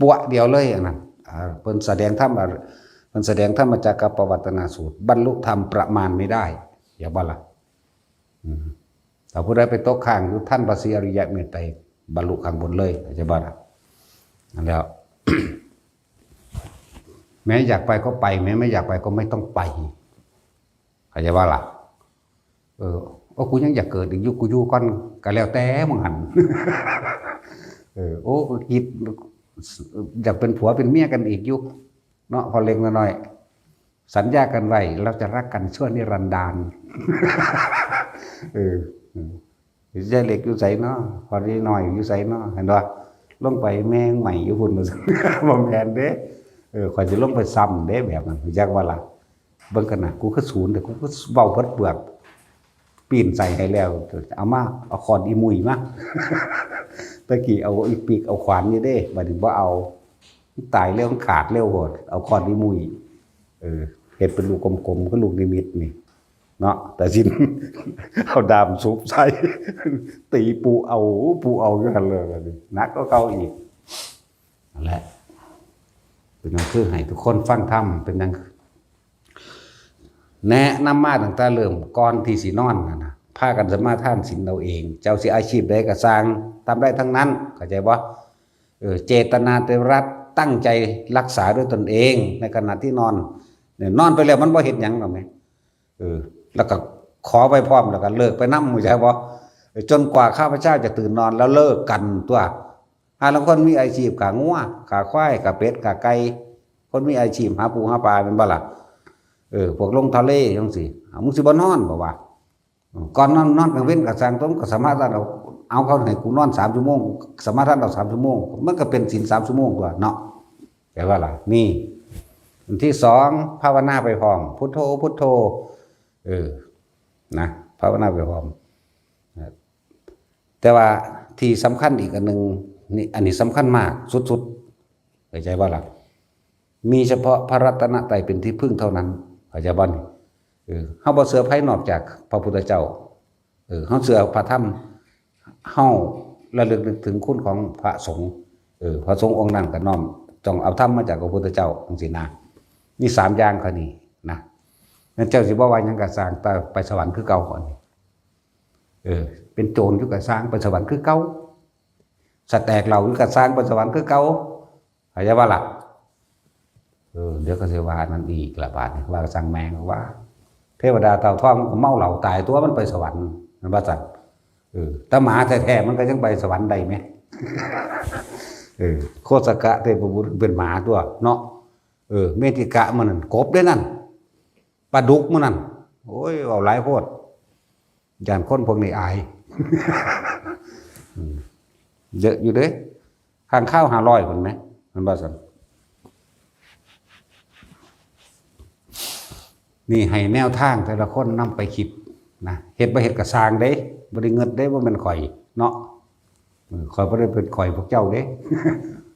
ปัวเดียวเลยอันนั้น อ่า เพิ่นแสดงธรรม เพิ่นแสดงธรรมจักรกัปปวัตตนสูตร บรรลุธรรมประมาณไม่ได้ อย่าบ่ล่ะ อืม ถ้าผู้ใดไปตกค้างอยู่ท่านพระศรีอริยะเมตไตร บรรลุข้างบนเลย เข้าใจบ่ล่ะ นั่นแล้ว แม้อยากไปก็ไป แม้ไม่อยากไปก็ไม่ต้องไป เข้าใจบ่ล่ะ เออ โอ้ กูยังอยากเกิดอีกอยู่ กูอยู่ก่อน ก็แล้วแต่มึงหั่น เออ โอ้ กูคิด อยากเป็นผัวเป็นเมียกันอีกอยู่ เนาะ พอเล็กน้อย สัญญากันไว้ เราจะรักกันชั่วนิรันดร์ เออ อืม ยายเล็กอยู่ไสน้อ พอดีน้อยอยู่ไสน้อ เห็นบ่ ลงไปแม่งใหม่อยู่พุ่น บ่แม่นเด้ เออ ข้อยสิลงไปซ้ำเด้ แบบนั้น รู้จักบ่ล่ะ เบิ่งกันนะ กูคือศูนย์ แต่กูคือเว้าเบิดเปลือก ปีนใส่ให้แล้ว เอามา เอาค้อนอีหมุ่ยมา ตะกี้เอาอีปิก เอาขวานอยู่เด้ บัดนี้บ่เอา มันตายเร็ว มันขาดเร็วโพด เอาค้อนอีหมุ่ย เออ เฮ็ดเป็นลูกกลมๆ คือลูกนิมิตนี่ เนาะ แต่สิน เอาด้ามสุบใส่ ตีปูเอา ปูเอาอยู่หั่นเลย บัดนี้ หนักกว่าเก่าอีก นั่นแหละ เป็นหยังคือให้ทุกคนฟังธรรม เป็นหยัง แนะนำมาตั้งแต่เริ่มก่อนที่สินอนนั่นนะ พากันสมาทานศีลเอาเอง เจ้าสิอาชีพใดก็ซ่าง ทำได้ทั้งนั้น เข้าใจบ่ เออ เจตนาเตรัตน์ตั้งใจรักษาด้วยตนเอง ในขณะที่นอน เนี่ย นอนไปแล้วมันบ่เฮ็ดหยังหรอกแหม เออ แล้วก็ขอไปพร้อม แล้วก็เลิกไปนำ เข้าใจบ่ จนกว่าข้าพเจ้าจะตื่นนอนแล้วเลิกกันตัว อ่า ลางคนมีอาชีพฆ่างัว ฆ่าควาย ฆ่าเป็ด ฆ่าไก่ คนมีอาชีพหาปูหาปลา แม่นบ่ล่ะ เออ พวกลงทะเลจังซี่ อ่า มึงสิบ่นอนบ่วะ ก่อนนอน นอนกลางเว็นก็ซ่าง ตัวมึงก็สมาทานเอา เอา เขาให้กูนอนสามชั่วโมง สมาทานเอาสามชั่วโมง มันก็เป็นศีลสามชั่วโมงตัวเนาะ แต่ว่าล่ะ นี่ อันที่สอง ภาวนาไปพร้อม พุทโธ พุทโธ เออ นะ ภาวนาไปพร้อม แต่ว่าที่สำคัญอีกอันหนึ่ง นี่ อันนี้สำคัญมากสุดๆ เข้าใจบ่ล่ะ มีเฉพาะพระรัตนตรัยเป็นที่พึ่งเท่านั้น เข้าใจบ่นี่ เออ เฮาบ่เชื่อไผนอกจากพระพุทธเจ้า เออ เฮาเชื่อพระธรรม เฮาระลึกนึกถึงคุณของพระสงฆ์ เออ พระสงฆ์องค์นั้นก็น้อม ต้องเอาธรรมมาจากพระพุทธเจ้า จังซี่นะ มีสามอย่างเท่านี้นะ นั่นเจ้าสิบ่ว่าหยังก็ซ่าง แต่ไปสวรรค์คือเก่าก่อน เออ เป็นโจรอยู่ก็ซ่าง ไปสวรรค์คือเก่า สแตกเหล้าอยู่ก็ซ่าง ไปสวรรค์คือเก่า เข้าใจบ่ล่ะ เออ เดี๋ยวก็สิว่านั่นอีกละบาดนี้ ว่าซ่างแม่งว่า เทวดาเต่าทองมันก็เมาเหล้าตายตัว มันไปสวรรค์ มันว่าซั่น เออ แต่หมาแท้ๆ มันก็ยังไปสวรรค์ได้แหม เออ โคสกะเทพบุตรเป็นหมาตัวเนาะ เออ เมถิกะมันนั่นกบเด้นั่น ปลาดุกมันนั่น โอ้ย เว้าหลายโพด ย่านคนพวกนี้อาย อืม เยอะอยู่เด้ ค้างคาวห้าร้อยพุ้นแหม มันว่าซั่น นี่ให้แนวทางแต่ละคนนำไปคิดนะ เฮ็ดบ่เฮ็ดก็ซ่างเด้ บ่ได้เงินเด้ บ่แม่นข่อยเนาะ เออ ข่อยบ่ได้เป็นข่อยพวกเจ้าเด้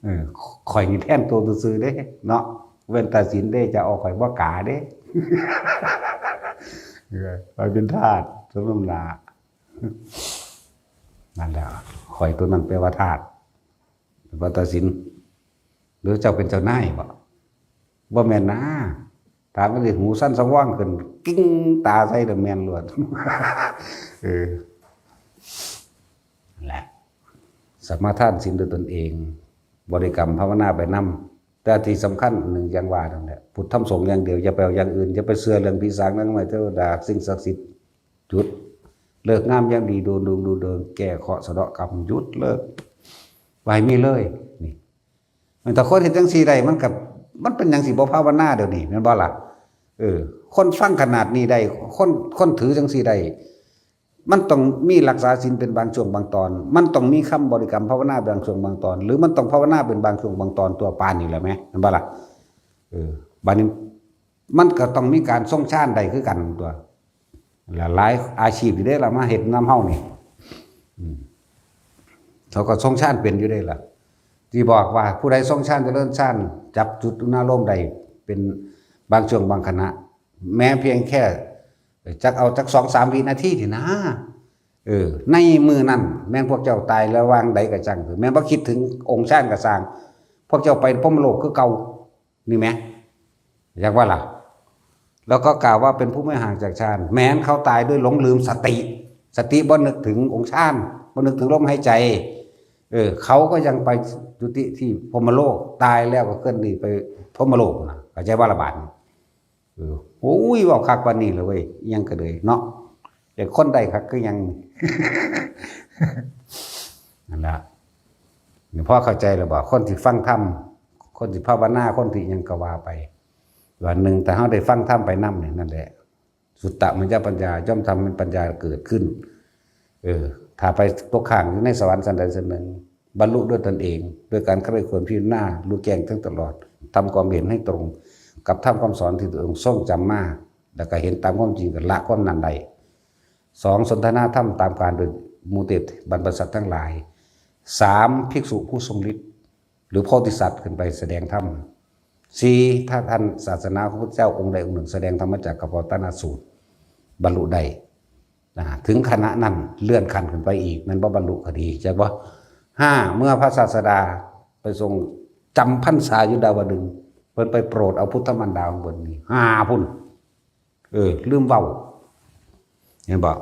เออ ข่อยนี่แทนตัวซื่อๆเด้เนาะ เว้นแต่ศีลเด้ จะเอาข่อยบ่กาเด้ เออ ข่อยเป็นทาสสมน้ำหน้า นั่นแหละ ข่อยตัวนั้นแปลว่าทาส เป็นว่าตัดสิน หรือเจ้าเป็นเจ้านายบ่ บ่แม่นนะ ถามกันดิ หูสั้นสว่างขึ้น กิ้งตาใส่เด้อ แม่นโลด เออ นั่นแหละ สมาทานศีลด้วยตนเอง บริกรรมภาวนาไปนำ แต่ที่สำคัญหนึ่งอย่างว่านั่นแหละ พุทธธรรมสงฆ์อย่างเดียว อย่าไปเอาอย่างอื่น อย่าไปเชื่อเรื่องผีสางนางไม้เทวดา สิ่งศักดิ์สิทธิ์ หยุด เลิกงามยามดี ดูดวงดูเดิง แก้เคราะห์สะเดาะกรรม หยุด เลิก บ่ให้มีเลย นี่ มัน ถ้าคนเฮ็ดจังซี่ได้ มันก็ มันเป็นหยังสิบ่ภาวนาเดี๋ยวนี้ แม่นบ่ล่ะ เออ คนฟังขนาดนี้ได้ คน คนถือจังซี่ได้ มันต้องมีรักษาศีลเป็นบางช่วงบางตอน มันต้องมีคำบริกรรมภาวนาบางช่วงบางตอน หรือมันต้องภาวนาเป็นบางช่วงบางตอนตัว ปานนี่แหละแหม แม่นบ่ล่ะ เออ บัดนี้ มันก็ต้องมีการทรงฌานได้คือกันตัว หลายๆอาชีพอยู่เด้ล่ะ มาเฮ็ดนำเฮานี่ อืม เขาก็ทรงฌานเป็นอยู่เด้ล่ะ ที่บอกว่าผู้ใดทรงฌานเจริญฌาน จับจุดอุณาโลมได้เป็นบางช่วงบางขณะ แม้เพียงแค่ จักเอาจักสองสามวินาทีนี่นะ เออ ในมื้อนั้น แม่นพวกเจ้าตายแล้ววางใดก็จัง แม่นบ่คิดถึงองค์ฌานก็ซ่าง พวกเจ้าไปพรหมโลกคือเก่า นี่แหม อยากว่าล่ะ แล้วก็กล่าวว่าเป็นผู้ไม่ห่างจากฌาน แม้นเขาตายด้วยหลงลืมสติ สติบ่นึกถึงองค์ฌาน บ่นึกถึงลมหายใจ เออ เขาก็ยังไปจุติที่พรหมโลก ตายแล้วก็เคลื่อนที่ไปพรหมโลกนะ เข้าใจบ่ล่ะบาดนี้ เออ โอ้ย เว้าคักปานนี้เลยเว้ย อิหยังก็เลยเนาะ แต่คนใดคักคือหยัง นั่นล่ะ นี่พอเข้าใจแล้วบ่ คนที่ฟังธรรม คนที่ภาวนา คนที่หยังก็ว่าไป วันหนึ่งถ้าเฮาได้ฟังธรรมไปนำนี่ นั่นแหละ สุตตมยปัญญา ย่อมทำให้ปัญญาเกิดขึ้น เออ ถ้าไปตกค้างอยู่ในสวรรค์ชั้นใดชั้นหนึ่ง บรรลุด้วยตนเอง ด้วยการใคร่ครวญพิจารณา รู้แจ้งแทงตลอด ทำความเห็นให้ตรงกับธรรมคำสอนที่ตนทรงจำมา แล้วก็เห็นตามความจริง ก็ละความนั้นได้ สอง สนทนาธรรมตามการโดยหมู่เทพบรรพสัตว์ทั้งหลาย สาม ภิกษุผู้ทรงฤทธิ์ หรือโพธิสัตว์ขึ้นไปแสดงธรรม สี่ ถ้าท่านศาสนาของพระเจ้าองค์ใดองค์หนึ่งแสดงธรรมจักรกัปปวัตตนสูตร บรรลุได้ นะ ถึงขณะนั้นเลื่อนขั้นขึ้นไปอีก แม่นบ่ บรรลุก็ดี ใช่บ่ ห้า เมื่อพระศาสดาไปทรงจำพรรษาอยู่ดาวดึงส์ เพิ่นไปโปรดเอาพุทธมารดาของเพิ่นนี่ ห้า พุ้น เออ ลืมเว้า เห็นบ่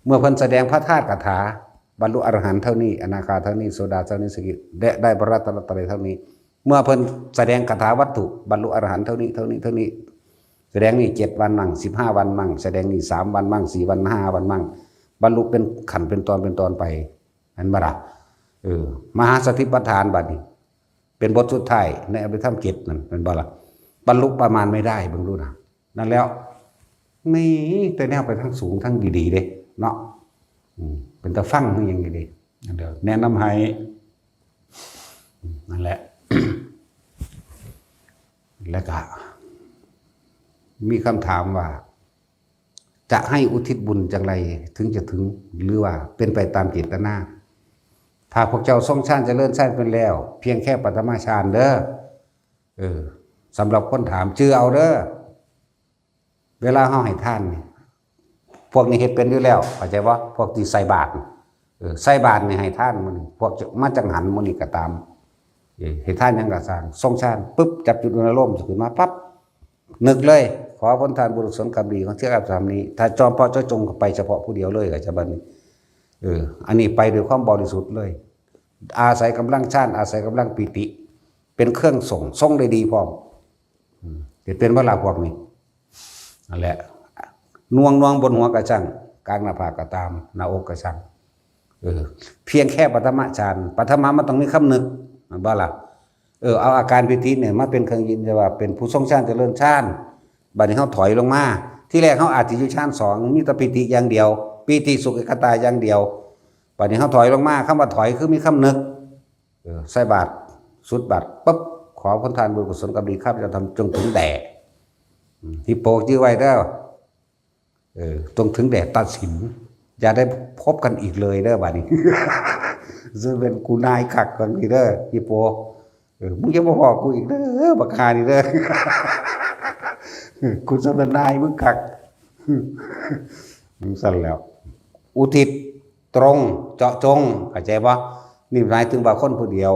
เมื่อเพิ่นแสดงพระธาตุคาถา บรรลุอรหันต์เท่านี้ อนาคาเท่านี้ โสดาเท่านี้ สกิทา และได้พระรัตนตรัยเท่านี้ เมื่อเพิ่นแสดงคาถาวัตถุ บรรลุอรหันต์เท่านี้ เท่านี้ เท่านี้ แสดงนี่เจ็ดวันมั่ง สิบห้าวันมั่ง แสดงนี่สามวันมั่ง สี่วัน ห้าวันมั่ง บรรลุเป็นขั้นเป็นตอนเป็นตอนไป เห็นบ่ล่ะ? เออ มหาสติปัฏฐานบัดนี้ เป็นบทสุดท้ายในอภิธรรมเจ็ดนั่น เห็นบ่ล่ะ? บรรลุประมาณไม่ได้ เบิ่งดูนะ นั่นแล้ว นี่แต่แนวไปทางสูงทางดีๆเด้เนาะ อืม เป็นตาฟังมันยังดีๆ นั่นเด้อ แนะนำให้ อืม นั่นแหละ แล้วก็ มีคำถามว่า จะให้อุทิศบุญอย่างไรถึงจะถึง หรือว่าเป็นไปตามเจตนา? ถ้าพวกเจ้าทรงฌานเจริญฌานเป็นแล้ว เพียงแค่ปฐมฌานเด้อ เออ สำหรับคนถาม จื่อเอาเด้อ เวลาเฮาให้ทานนี่ พวกนี้เฮ็ดเป็นอยู่แล้ว เข้าใจบ่? พวกที่ใส่บาตรนี่ เออ ใส่บาตรนี่ให้ทานมื้อนี้ พวกจะมาจังหันมื้อนี้ก็ตาม เออ ให้ทานหยังก็ซ่าง ทรงฌานปุ๊บ จับจุดอนุโลมจะขึ้นมาปั๊บ นึกเลย ขอผลทานบุญกุศลกรรมดีของเที่ยงอับสามนี้ ถ้าจอมเพาะเจาะจงก็ไปเฉพาะผู้เดียวเลย ก็จะบัดนี้ เออ อันนี้ไปด้วยความบริสุทธิ์เลย อาศัยกำลังฌาน อาศัยกำลังปีติ เป็นเครื่องส่ง ส่งได้ดีพร้อม อืม เฮ็ดเป็นบ่ล่ะพวกนี้ นั่นแหละ น่วงน่วงบนหัวกะซัง กลางหน้าผากก็ตาม หน้าอกกะซัง เออ เพียงแค่ปฐมฌาน ปฐมมันต้องมีคำนึก แม่นบ่ล่ะ? เออ เอาอาการปีติเนี่ยมาเป็นเครื่องยืนยันว่าเป็นผู้ทรงฌานเจริญฌาน บัดนี้เฮาถอยลงมา ที่แรกเฮาอาจสิอยู่ฌานสอง มีแต่ปีติอย่างเดียว ปีติสุขเอกตาอย่างเดียว บัดนี้เฮาถอยลงมา คำว่าถอยคือมีคำนึก เออ ใส่บาตร สุดบาตรปุ๊บ ขอผลทานบุญกุศลกรรมดีข้าพเจ้าทำจงถึงแด่ อืม ฮิปโปจื่อไว้เด้อ เออ จงถึงแด่ตัดสิน อย่าได้พบกันอีกเลยเด้อ บัดนี้ ซึ่งเป็นกูนายคักกันนี่เด้อ ฮิปโป เออ มึงอย่ามาพ้อกูอีกเด้อ บักห่านี่เด้อ กูจะเป็นนายมึงคัก มึงสั่นแล้ว อุทิศตรง เจาะจง เข้าใจบ่? นี่หมายถึงว่าคนผู้เดียว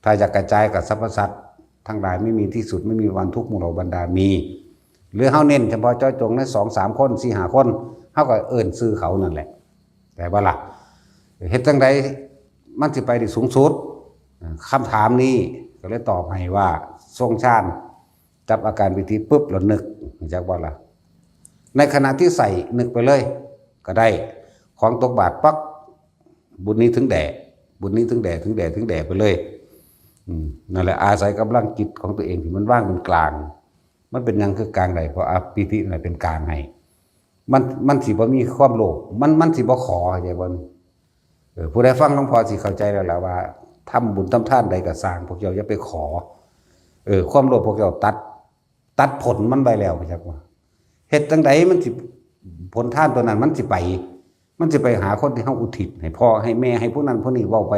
ถ้าอยากกระจายกับสรรพสัตว์ทั้งหลายไม่มีที่สุด ไม่มีวันทุกข์ หมู่เหล่าบรรดามี หรือเฮาเน้นเฉพาะเจาะจงในสองสามคน สี่ห้าคน เฮาก็เอิ้นชื่อเขานั่นแหละ แต่ว่าล่ะ เฮ็ดจั่งใดมันสิไปได้สูงสุด? คำถามนี้ก็เลยตอบให้ว่า ทรงฌาน จับอาการปีติปุ๊บ แล้วนึก รู้จักบ่ล่ะ? ในขณะที่ใส่นึกไปเลย ก็ได้ ของตกบาตรปั๊บ บุญนี้ถึงแด่ บุญนี้ถึงแด่ ถึงแด่ ถึงแด่ไปเลย อืม นั่นแหละ อาศัยกำลังจิตของตัวเองที่มันว่างเป็นกลาง มันเป็นหยังคือกลางได้ เพราะอปีตินั่นแหละเป็นกลางให้ มัน มันสิบ่มีความโลภ มัน มันสิบ่ขอ เข้าใจบ่? เออ ผู้ใดฟังหลวงพ่อสิเข้าใจแล้วล่ะว่า ทำบุญทำทานใดก็ซ่าง พวกเจ้าอย่าไปขอ เออ ความโลภพวกเจ้าตัด ตัดผลมันไว้แล้ว เข้าใจบ่? เฮ็ดจั่งใดมันสิ ผลทานตัวนั้นมันสิไป มันสิไปหาคนที่เฮาอุทิศให้พ่อให้แม่ ให้ผู้นั้นผู้นี้ เว้าไป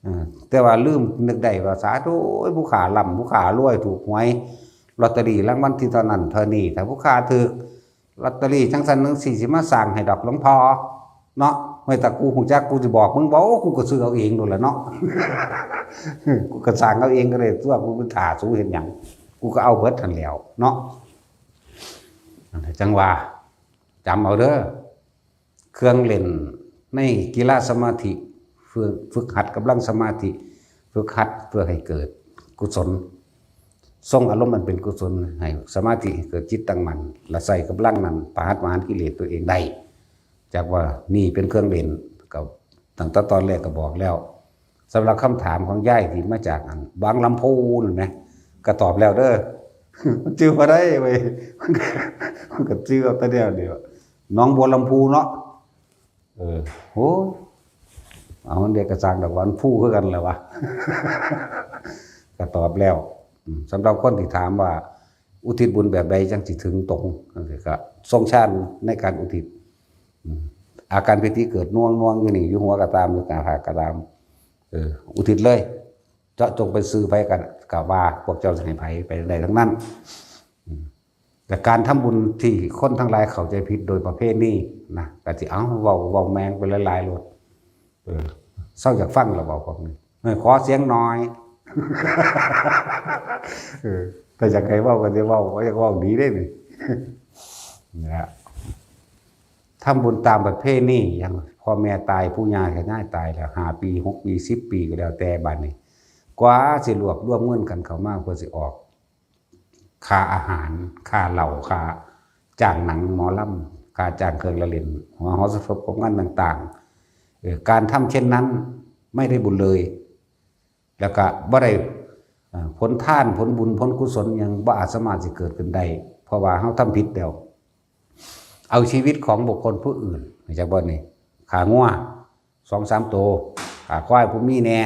เออ แต่ว่าลืมนึกได้ว่า สาธุ โอ้ย ผู้ข้าร่ำ ผู้ข้ารวย ถูกหวยลอตเตอรี่รางวัลที่เท่านั้นเท่านี้ ถ้าผู้ข้าถูกลอตเตอรี่จั่งซั่นจั่งซี้ สิมาซ่างให้ดอกหลวงพ่อเนาะ เฮ้ย ถ้ากูฮู้จัก กูสิบอกมึงบ่ กูก็ซื้อเอาเองโลดล่ะเนาะ กูก็ซ่างเอาเองก็ได้ตั๊ว กูไปถ่าสูเฮ็ดหยัง กูก็เอาเบิดหั้นแหล้วเนาะ นั่นแหละ จั่งว่า จำเอาเด้อ เครื่องเล่นในกีฬาสมาธิ ฝึก ฝึกหัดกำลังสมาธิ ฝึกหัดเพื่อให้เกิดกุศล ทรงอารมณ์อันเป็นกุศล ให้สมาธิให้เกิดจิตตั้งมั่น และใช้กำลังนั้นประหัตประหารกิเลสตัวเองได้ จักว่านี่เป็นเครื่องเล่น ก็ตั้งแต่ตอนแรกก็บอกแล้ว สำหรับคำถามของยายที่มาจากอันบางลำพูนั่นแหม ก็ตอบแล้วเด้อ มันจื่อบ่ได้เว้ย มันก็จื่อเอาแต่แนวเดียว หนองบัวลำพูเนาะ เออ โอ้ เอามันเด็กกระซังดอก วันพูคือกันแหละวะ ก็ตอบแล้ว อืม สำหรับคนที่ถามว่า อุทิศบุญแบบใดจั่งสิถึงตรง นั่นสิ ก็ทรงฌานในการอุทิศ อืม อาการปีติเกิดน่วงๆอยู่นี่ อยู่หัวก็ตาม อยู่หน้าผากก็ตาม เออ อุทิศเลย เจาะจงไปชื่อไผก็ ก็ว่าพวกเจ้าสิให้ไผไปได้ทั้งนั้น อืม แต่การทำบุญที่คนทั้งหลายเข้าใจผิดโดยประเภทนี้นะ ก็สิ เอ้า เว้า เว้าแมงไปหลายๆโลด เออ เซาอยากฟังแล้วเว้าพวกนี้ เออ ขอเสียงหน่อย เออ ถ้าอยากให้เว้าก็สิเว้า บ่อยากเว้าดีเด้นี่ นะฮะ ทำบุญตามประเพณี อย่างพ่อแม่ตาย ปู่ย่าตายายตายแล้ว ห้าปี หกปี สิบปีก็แล้วแต่ บัดนี้ กว่าสิรวบรวมเงินกันเข้ามาเพื่อสิออก ค่าอาหาร ค่าเหล้า ค่าจ้างหนังหมอล ค่าจ้างเครื่องละเล่น หัวหอสมทบงานต่างๆ เออ การทำเช่นนั้นไม่ได้บุญเลย แล้วก็บ่ได้ เอ่อ ผลทาน ผลบุญ ผลกุศลหยังบ่อาจสามารถสิเกิดขึ้นได้ เพราะว่าเฮาทำผิดแล้ว เอาชีวิตของบุคคลผู้อื่น รู้จักบ่นี่ ฆ่างัว สองสามตัว ฆ่าควายผู้มีแหน่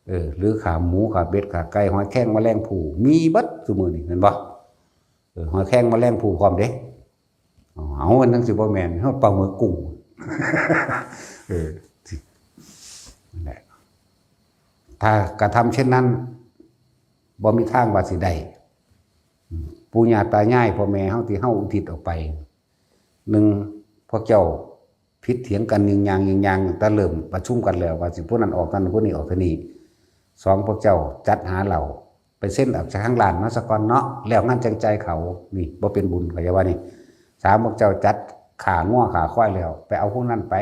เออ หรือฆ่าหมู ฆ่าเป็ด ฆ่าไก่ หอยแครง แมลงภู่ มีเบิดซุมื้อนี้ แม่นบ่ เออ หอยแครง แมลงภู่ พร้อมเด้ เอา มันจั่งสิบ่แม่น เฮาปลาหมึก กุ้ง เออ นั่นแหละ ถ้ากระทำเช่นนั้น บ่มีทางว่าสิได้ ปู่ย่าตายาย พ่อแม่เฮาที่เฮาอุทิศออกไป หนึ่ง พวกเจ้าผิดเถียงกัน ยิงยาง ยิงยาง ตั้งแต่เริ่มประชุมกันแล้ว ว่าสิผู้นั้นออกนั้น ผู้นี้ออกเท่านี้ สอง พวกเจ้าจัดหาเหล้า ไปเซ็นเอาจากทางร้านมาซะก่อนเนาะ แล้วงานจั่งจ่ายเขา นี่บ่เป็นบุญ เข้าใจว่านี่ สาม พวกเจ้าจัดฆ่างัวฆ่าควายแล้ว ไปเอาพวกนั้นไป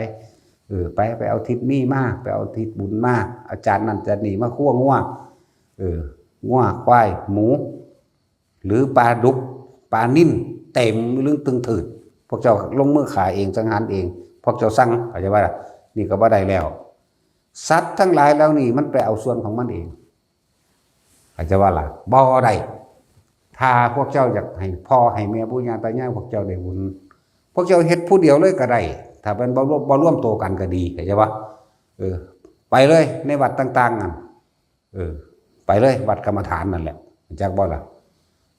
เออ ไป ไปเอาทิศนี้มา ไปเอาทิศบุญมา เอาจานนั้นจานนี้มาคั่วงัว เออ งัว ควาย หมู หรือปลาดุก ปลานิล เต็มลึงตึงถืด พวกเจ้าลงมือฆ่าเอง สังหารเอง พวกเจ้าสั่ง เข้าใจว่าล่ะ นี่ก็บ่ได้แล้ว สัตว์ทั้งหลายเหล่านี้มันไปเอาส่วนของมันเอง เข้าใจว่าล่ะ บ่ได้ ถ้าพวกเจ้าอยากให้พ่อให้แม่ปู่ย่าตายายพวกเจ้าได้บุญ พวกเจ้าเฮ็ดผู้เดียวเลยก็ได้ ถ้าเป็นบ่รวม บ่รวมตัวกันก็ดี เข้าใจว่า เออ ไปเลย ในวัดต่างๆนั่น เออ ไปเลย วัดกรรมฐานนั่นแหละ รู้จักบ่ล่ะ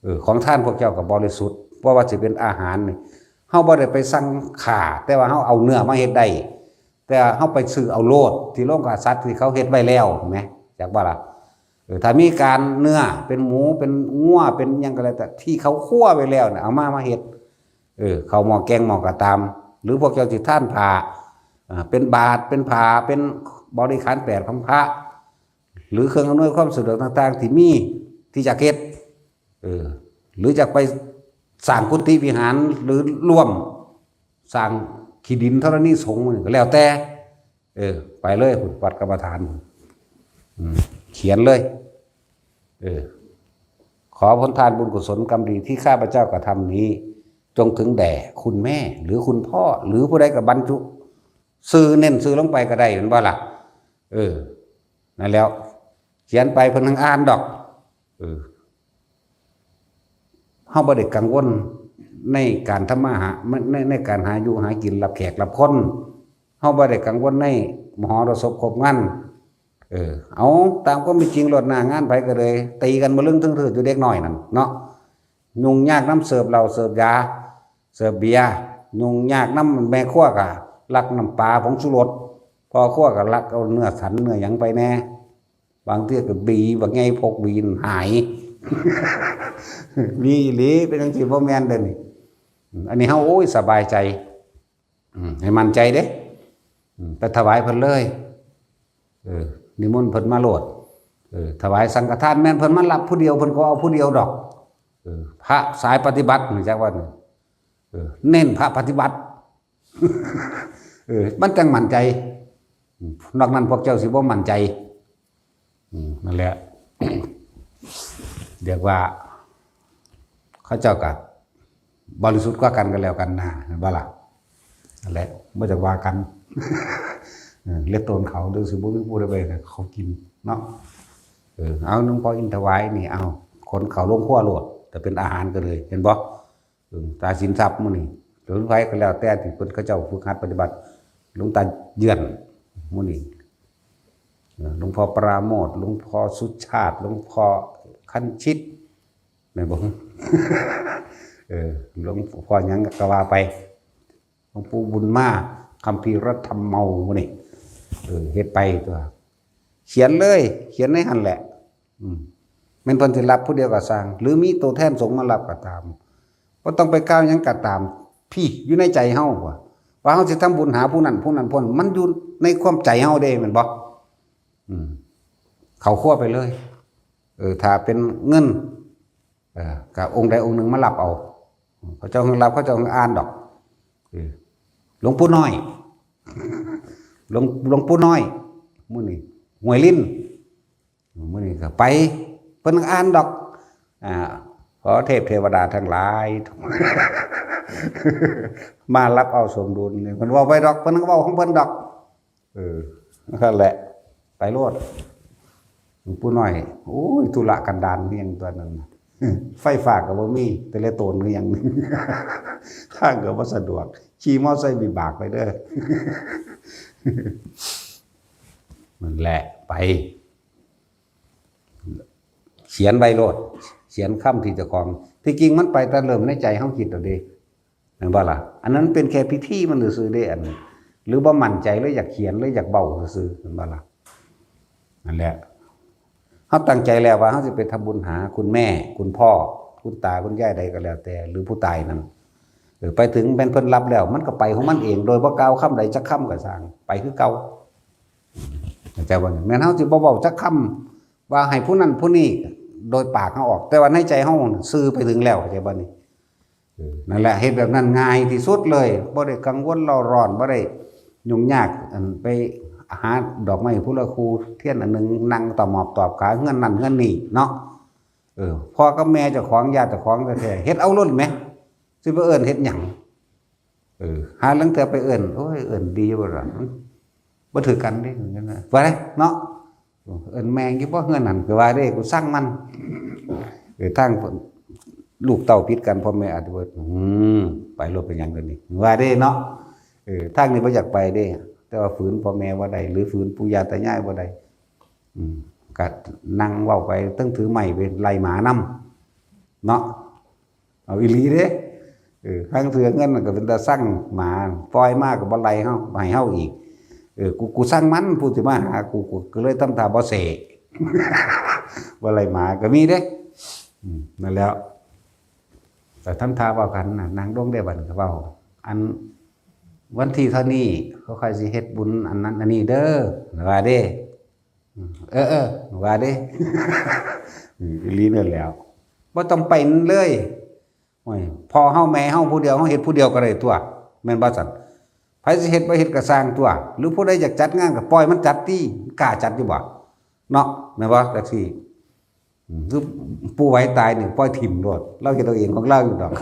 เออ ของทานพวกเจ้าก็บริสุทธิ์ เพราะว่าสิเป็นอาหารนี่ เฮาบ่ได้ไปสั่งฆ่า แต่ว่าเฮาเอาเนื้อมาเฮ็ดได้ แต่เฮาไปซื้อเอาโลด ที่โรงฆ่าสัตว์ที่เขาเฮ็ดไว้แล้ว เห็นไหม จักบ่ล่ะ เออ ถ้ามีการเนื้อ เป็นหมู เป็นงัว เป็นหยังก็แล้วแต่ ที่เขาคั่วไว้แล้วน่ะ เอามา มาเฮ็ด เออ เข้าหม้อแกงหม้อกะตาม หรือพวกเจ้าสิทานผ้า อ่า เป็นบาตร เป็นผ้า เป็นบริขารแปดของพระ หรือเครื่องอำนวยความสะดวกต่างๆ ที่มี ที่จะเฮ็ด เออ หรือจะไปสร้างกุฏิวิหาร หรือร่วมสร้างขี้ดินธรณีสงฆ์นี่ก็แล้วแต่ เออ ไปเลย วัดกรรมฐาน อืม เขียนเลย เออ ขอผลทานบุญกุศลกรรมดีที่ข้าพเจ้ากระทำนี้ จงถึงแด่คุณแม่ หรือคุณพ่อ หรือผู้ใดก็บรรจุชื่อ เน้นชื่อลงไปก็ได้ แม่นบ่ล่ะ เออ นั่นแล้ว เขียนไปเพิ่นจั่งอ่านดอก เออ เฮาบ่ได้กังวลในการทำมาหา ใน ในการหาอยู่หากินรับแขกรับคน เฮาบ่ได้กังวลในมหรสพครบงาน เออ เอาตามความเป็นจริงโลด หน้างานไผก็เลย ตีกันบ่ลึงตึงถืดอยู่ เด็กน้อยนั่นเนาะ ยุ่งยากนำเสิร์ฟเหล้าเสิร์ฟยา เสิร์ฟเบียร์ ยุ่งยากนำแม่ครัวก็ลักน้ำปลาผงชูรส พ่อครัวก็ลักเอาเนื้อสันเนื้อหยังไปแหน่ บางเทื่อก็บีบักใหญ่ พกบีนหาย มีอีหลี เป็นจั่งซี้บ่แม่นเด้อนี่ อืม อันนี้เฮา โอ้ย สบายใจ อืม ให้มั่นใจเด้ อืม ไปถวายเพิ่นเลย เออ นิมนต์เพิ่นมาโลด เออ ถวายสังฆทาน แม่นเพิ่นมารับผู้เดียว เพิ่นก็เอาผู้เดียวดอก เออ พระสายปฏิบัติ รู้จักว่า เออ เน้นพระปฏิบัติ เออ มันจั่งมั่นใจ อืม นอกนั้นพวกเจ้าสิบ่มั่นใจ อืม นั่นแหละ เรียกว่า เขาเจ้าก็บริสุทธิ์กว่ากันก็แล้วกันนะ เห็นบ่ล่ะ นั่นแหละ บ่จักว่ากัน เออ เล็ดโตนเขา หรือสิบ่มีผู้ใดไปให้เขากินเนาะ เออ เอา หลวงพ่ออินถวายนี่ เอา ขนเข้าโรงครัวโลด แต่เป็นอาหารก็เลย เห็นบ่ เออ ตาสินทรัพย์มื้อนี้ หรือไผก็แล้วแต่ที่เพิ่น เขาเจ้าฝึกหัดปฏิบัติ หลวงตาเยือนมื้อนี้ เออ หลวงพ่อปราโมทย์ หลวงพ่อสุชาติ หลวงพ่อคันชิต แม่นบ่ เออ หลวงพ่อหยังก็ว่าไป หลวงปู่บุญมา คัมภีรธรรมเมามื้อนี้ เออ เฮ็ดไปตัว เขียนเลย เขียนในหั่นแหละ อืม แม่นเพิ่นสิรับผู้เดียวก็ซ่าง หรือมีตัวแทนสงฆ์มารับก็ตาม บ่ต้องไปกล่าวหยังก็ตาม พี้อยู่ในใจเฮาว่า ว่าเฮาสิทำบุญหาผู้นั้น ผู้นั้น ผู้นั้น มันอยู่ในความใจเฮาเด้ แม่นบ่ อืม เข้าครัวไปเลย เออ ถ้าเป็นเงิน เออ ก็องค์ใดองค์หนึ่งมารับเอา เขาเจ้าให้รับ เขาเจ้าให้อ่านดอก เออ หลวงปู่น้อย หลวง หลวงปู่น้อย มื้อนี้ ห้วยลิ้น มื้อนี้ก็ไป เพิ่นอ่านดอก อ่า ขอเทพเทวดาทั้งหลาย มารับเอาสมดุลนี่ เพิ่นเว้าไปดอก เพิ่นก็เว้าของเพิ่นดอก เออ นั่นแหละ ไปโลด หลวงปู่น้อย โอ้ย ธุระกันดารคือหยังตัวนั้นน่ะ ไฟฟ้าก็บ่มี แต่ละโตนคือหยัง ทางก็บ่สะดวก ขี่มอไซค์วิบากไปเด้อ นั่นแหละ ไป เขียนไว้โลด เขียนคำที่เจ้าของ ที่จริงมันไปแต่เริ่มในใจเฮาคิดเอาเด้ แม่นบ่ล่ะ อันนั้นเป็นแค่พิธีมันซื่อๆเด้ อันนี้ หรือบ่มั่นใจ หรืออยากเขียน หรืออยากเว้าซื่อๆ แม่นบ่ล่ะ นั่นแหละ เฮาตั้งใจแล้วว่าเฮาสิไปทำบุญหาคุณแม่ คุณพ่อ คุณตา คุณยายใดก็แล้วแต่ หรือผู้ตายนั่น เออ ไปถึงแม่นเพิ่นรับแล้ว มันก็ไปของมันเอง โดยบ่กล่าวคำใดจักคำก็ซ่าง ไปคือเก่า เข้าใจบ่ แม่นเฮาสิบ่เว้าจักคำ ว่าให้ผู้นั้นผู้นี้ โดยปากเฮาออก แต่ว่าในใจเฮาซื่อไปถึงแล้ว เข้าใจบ่นี่ เออ นั่นแหละ เฮ็ดแบบนั้นง่ายที่สุดเลย บ่ได้กังวลเร่าร้อน บ่ได้ยุ่งยาก อันไปหาดอกไม้ผู้ละคู่ เทียนอันหนึ่ง นั่งตะหมอบตอบขา เฮือนนั่นเฮือนนี่เนาะ เออ พ่อกับแม่เจ้าของ ญาติเจ้าของแท้ๆ เฮ็ดเอาโลดแหม สิไปเอิ้นเฮ็ดหยัง เออ หาลางเทื่อไปเอิ้น โอ้ย เอิ้นดีบ่ล่ะ บ่ถือกันเด้ ว่าไดเนาะ เอิ้นแม่งอยู่บ่เฮือนนั่น ก็ว่าเด้ กูซังมัน เออ ทางลูกเต้าผิดกัน พ่อแม่อาจจะว่า อืม ไปโลดเป็นหยังเดี๋ยวนี้ ว่าเด้เนาะ เออ ทางนี้บ่อยากไปเด้ แต่ว่าฝืนพ่อแม่บ่ได้ หรือฝืนปู่ย่าตายายบ่ได้ อืม ก็นั่งเว้าไป เทิงถือไม้ไปไล่หมานำ เนาะ เอาอีหลีเด้ เออ ลางเทื่อเงินมันก็เป็นตาซังหมา ปล่อยมาก็บ่ไล่เฮา ให้เฮาอีก เออ กู กูซังมัน ผู้สิมาหากู กูก็เลยทำท่าบ่แซ่ บ่ไล่หมาก็มีเด้ อืม นั่นแหล้ว แต่ทำท่าเว้ากันน่ะ นั่งลงได้บัดนี้ก็เว้า อัน วันที่เท่านี้เขาค่อยสิเฮ็ดบุญอันนั้นอันนี้เด้อ ว่าเด้ เออ เออ ว่าเด้ อืม อีหลีนั่นแหล้ว บ่ต้องไปเลย โอ้ย พ่อเฮาแม่เฮาผู้เดียว เฮาเฮ็ดผู้เดียวก็ได้ตัว แม่นบ่ซั่น ไผสิเฮ็ดบ่เฮ็ดก็ซ่างตัว หรือผู้ใดอยากจัดงานก็ปล่อยมันจัดติ กล้าจัดอยู่บ่ เนาะ แม่นบ่ จังซี่ อืม คือปู่ไหวตายนี่ปล่อยถิ่มโลด ลาวเฮ็ดเอาเองของลาวอยู่ดอก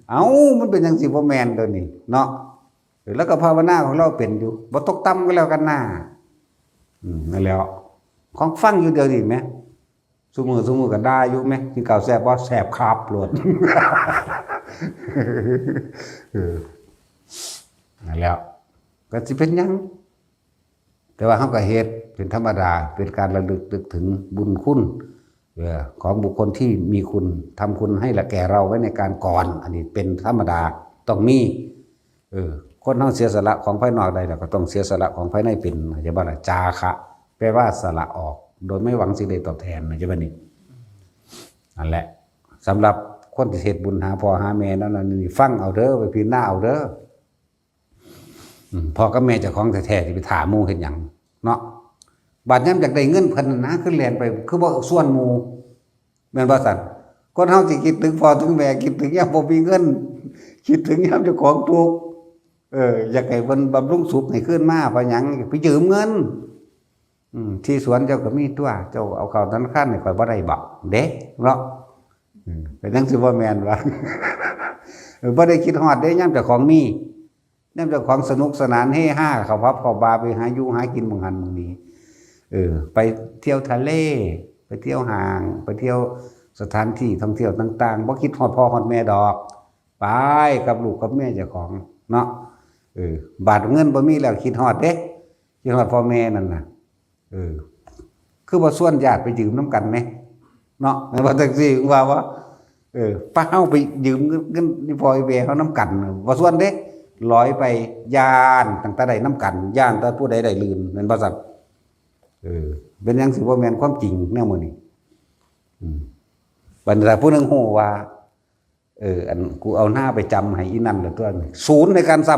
เอ้า มันเป็นจังซี่บ่แม่นตัวนี้ เนาะ เออ แล้วก็ภาวนาของลาวเป็นอยู่ บ่ตกต่ำก็แล้วกันนะ อืม นั่นแหล้ว ของฟังอยู่เดี๋ยวนี้แหม ซุมื้อ ซุมื้อก็ด่าอยู่แหม กินข้าวแซ่บบ่ แซ่บครับโลด เออ นั่นแหล้ว ก็สิเป็นหยัง แต่ว่าเฮาก็เฮ็ดเป็นธรรมดา เป็นการระลึกนึกถึงบุญคุณ เออ ของบุคคลที่มีคุณ ทำคุณให้ละแก่เราไว้ในการก่อน อันนี้เป็นธรรมดา ต้องมี เออ คนเฮาเสียสละของภายนอกได้แล้ว ก็ต้องเสียสละของภายในเป็น เข้าใจบ่ล่ะ จาคะ แปลว่าสละออก โดยไม่หวังสิ่งใดตอบแทน เข้าใจบ่นี่ นั่นแหละ สำหรับคนที่เฮ็ดบุญหาพ่อหาแม่นั่นน่ะ นี่ฟังเอาเด้อ ไปพิจารณาเอาเด้อ อืม พ่อกับแม่เจ้าของแท้ๆ สิไปถ่าหมู่เฮ็ดหยัง เนาะ บาดยามอยากได้เงินเพิ่นนั่นนะ คือแล่นไป คือบ่ชวนหมู่ แม่นบ่ซั่น คนเฮาสิคิดถึงพ่อถึงแม่ คิดถึงยามบ่มีเงิน คิดถึงยามเจ้าของทุกข์ เออ อยากให้เพิ่นบำรุงสุขให้คืนมา เพราะหยัง ไปยืมเงิน อืม ที่สวนเจ้าก็มีตัว เจ้าเอาเข้าธนาคารให้ข้อยบ่ได้บ่ เด้ เนาะ อืม เป็นจังซี่บ่แม่นวะ เออ บ่ได้คิดฮอดเด้ ยามเจ้าของมี ยามเจ้าของสนุกสนานเฮฮา เข้าผับเข้าบาร์ ไปหาอยู่หากินหม่องหั้นหม่องนี้ เออ ไปเที่ยวทะเล ไปเที่ยวห้าง ไปเที่ยวสถานที่ท่องเที่ยวต่างๆ บ่คิดฮอดพ่อฮอดแม่ดอก ไปกับลูกกับเมียเจ้าของเนาะ เออ บาดเงินบ่มีแล้วคิดฮอดเด้ คิดฮอดพ่อแม่นั่นน่ะ เออ คือบ่ชวนญาติไปยืมนำกันแหม เนาะ แม่นบ่ จังซี่ ว่าบ่ เออ ปะเฮาไปยืมเงิน เงินอีพ่ออีแม่เฮานำกัน บ่ชวนเด้ ลอยไป ย้านตั้งแต่ได้นำกัน ย้านแต่ผู้ใดได้ลื่น แม่นบ่ซั่น เออ เป็นหยังสิบ่แม่นความจริงแนวมื้อนี้ อืม บัดนี้ถ้าผู้หนึ่งฮู้ว่า เออ อันกูเอาหน้าไปจำให้อีนั่นแล้วตัว ศูนย์ให้กันซ้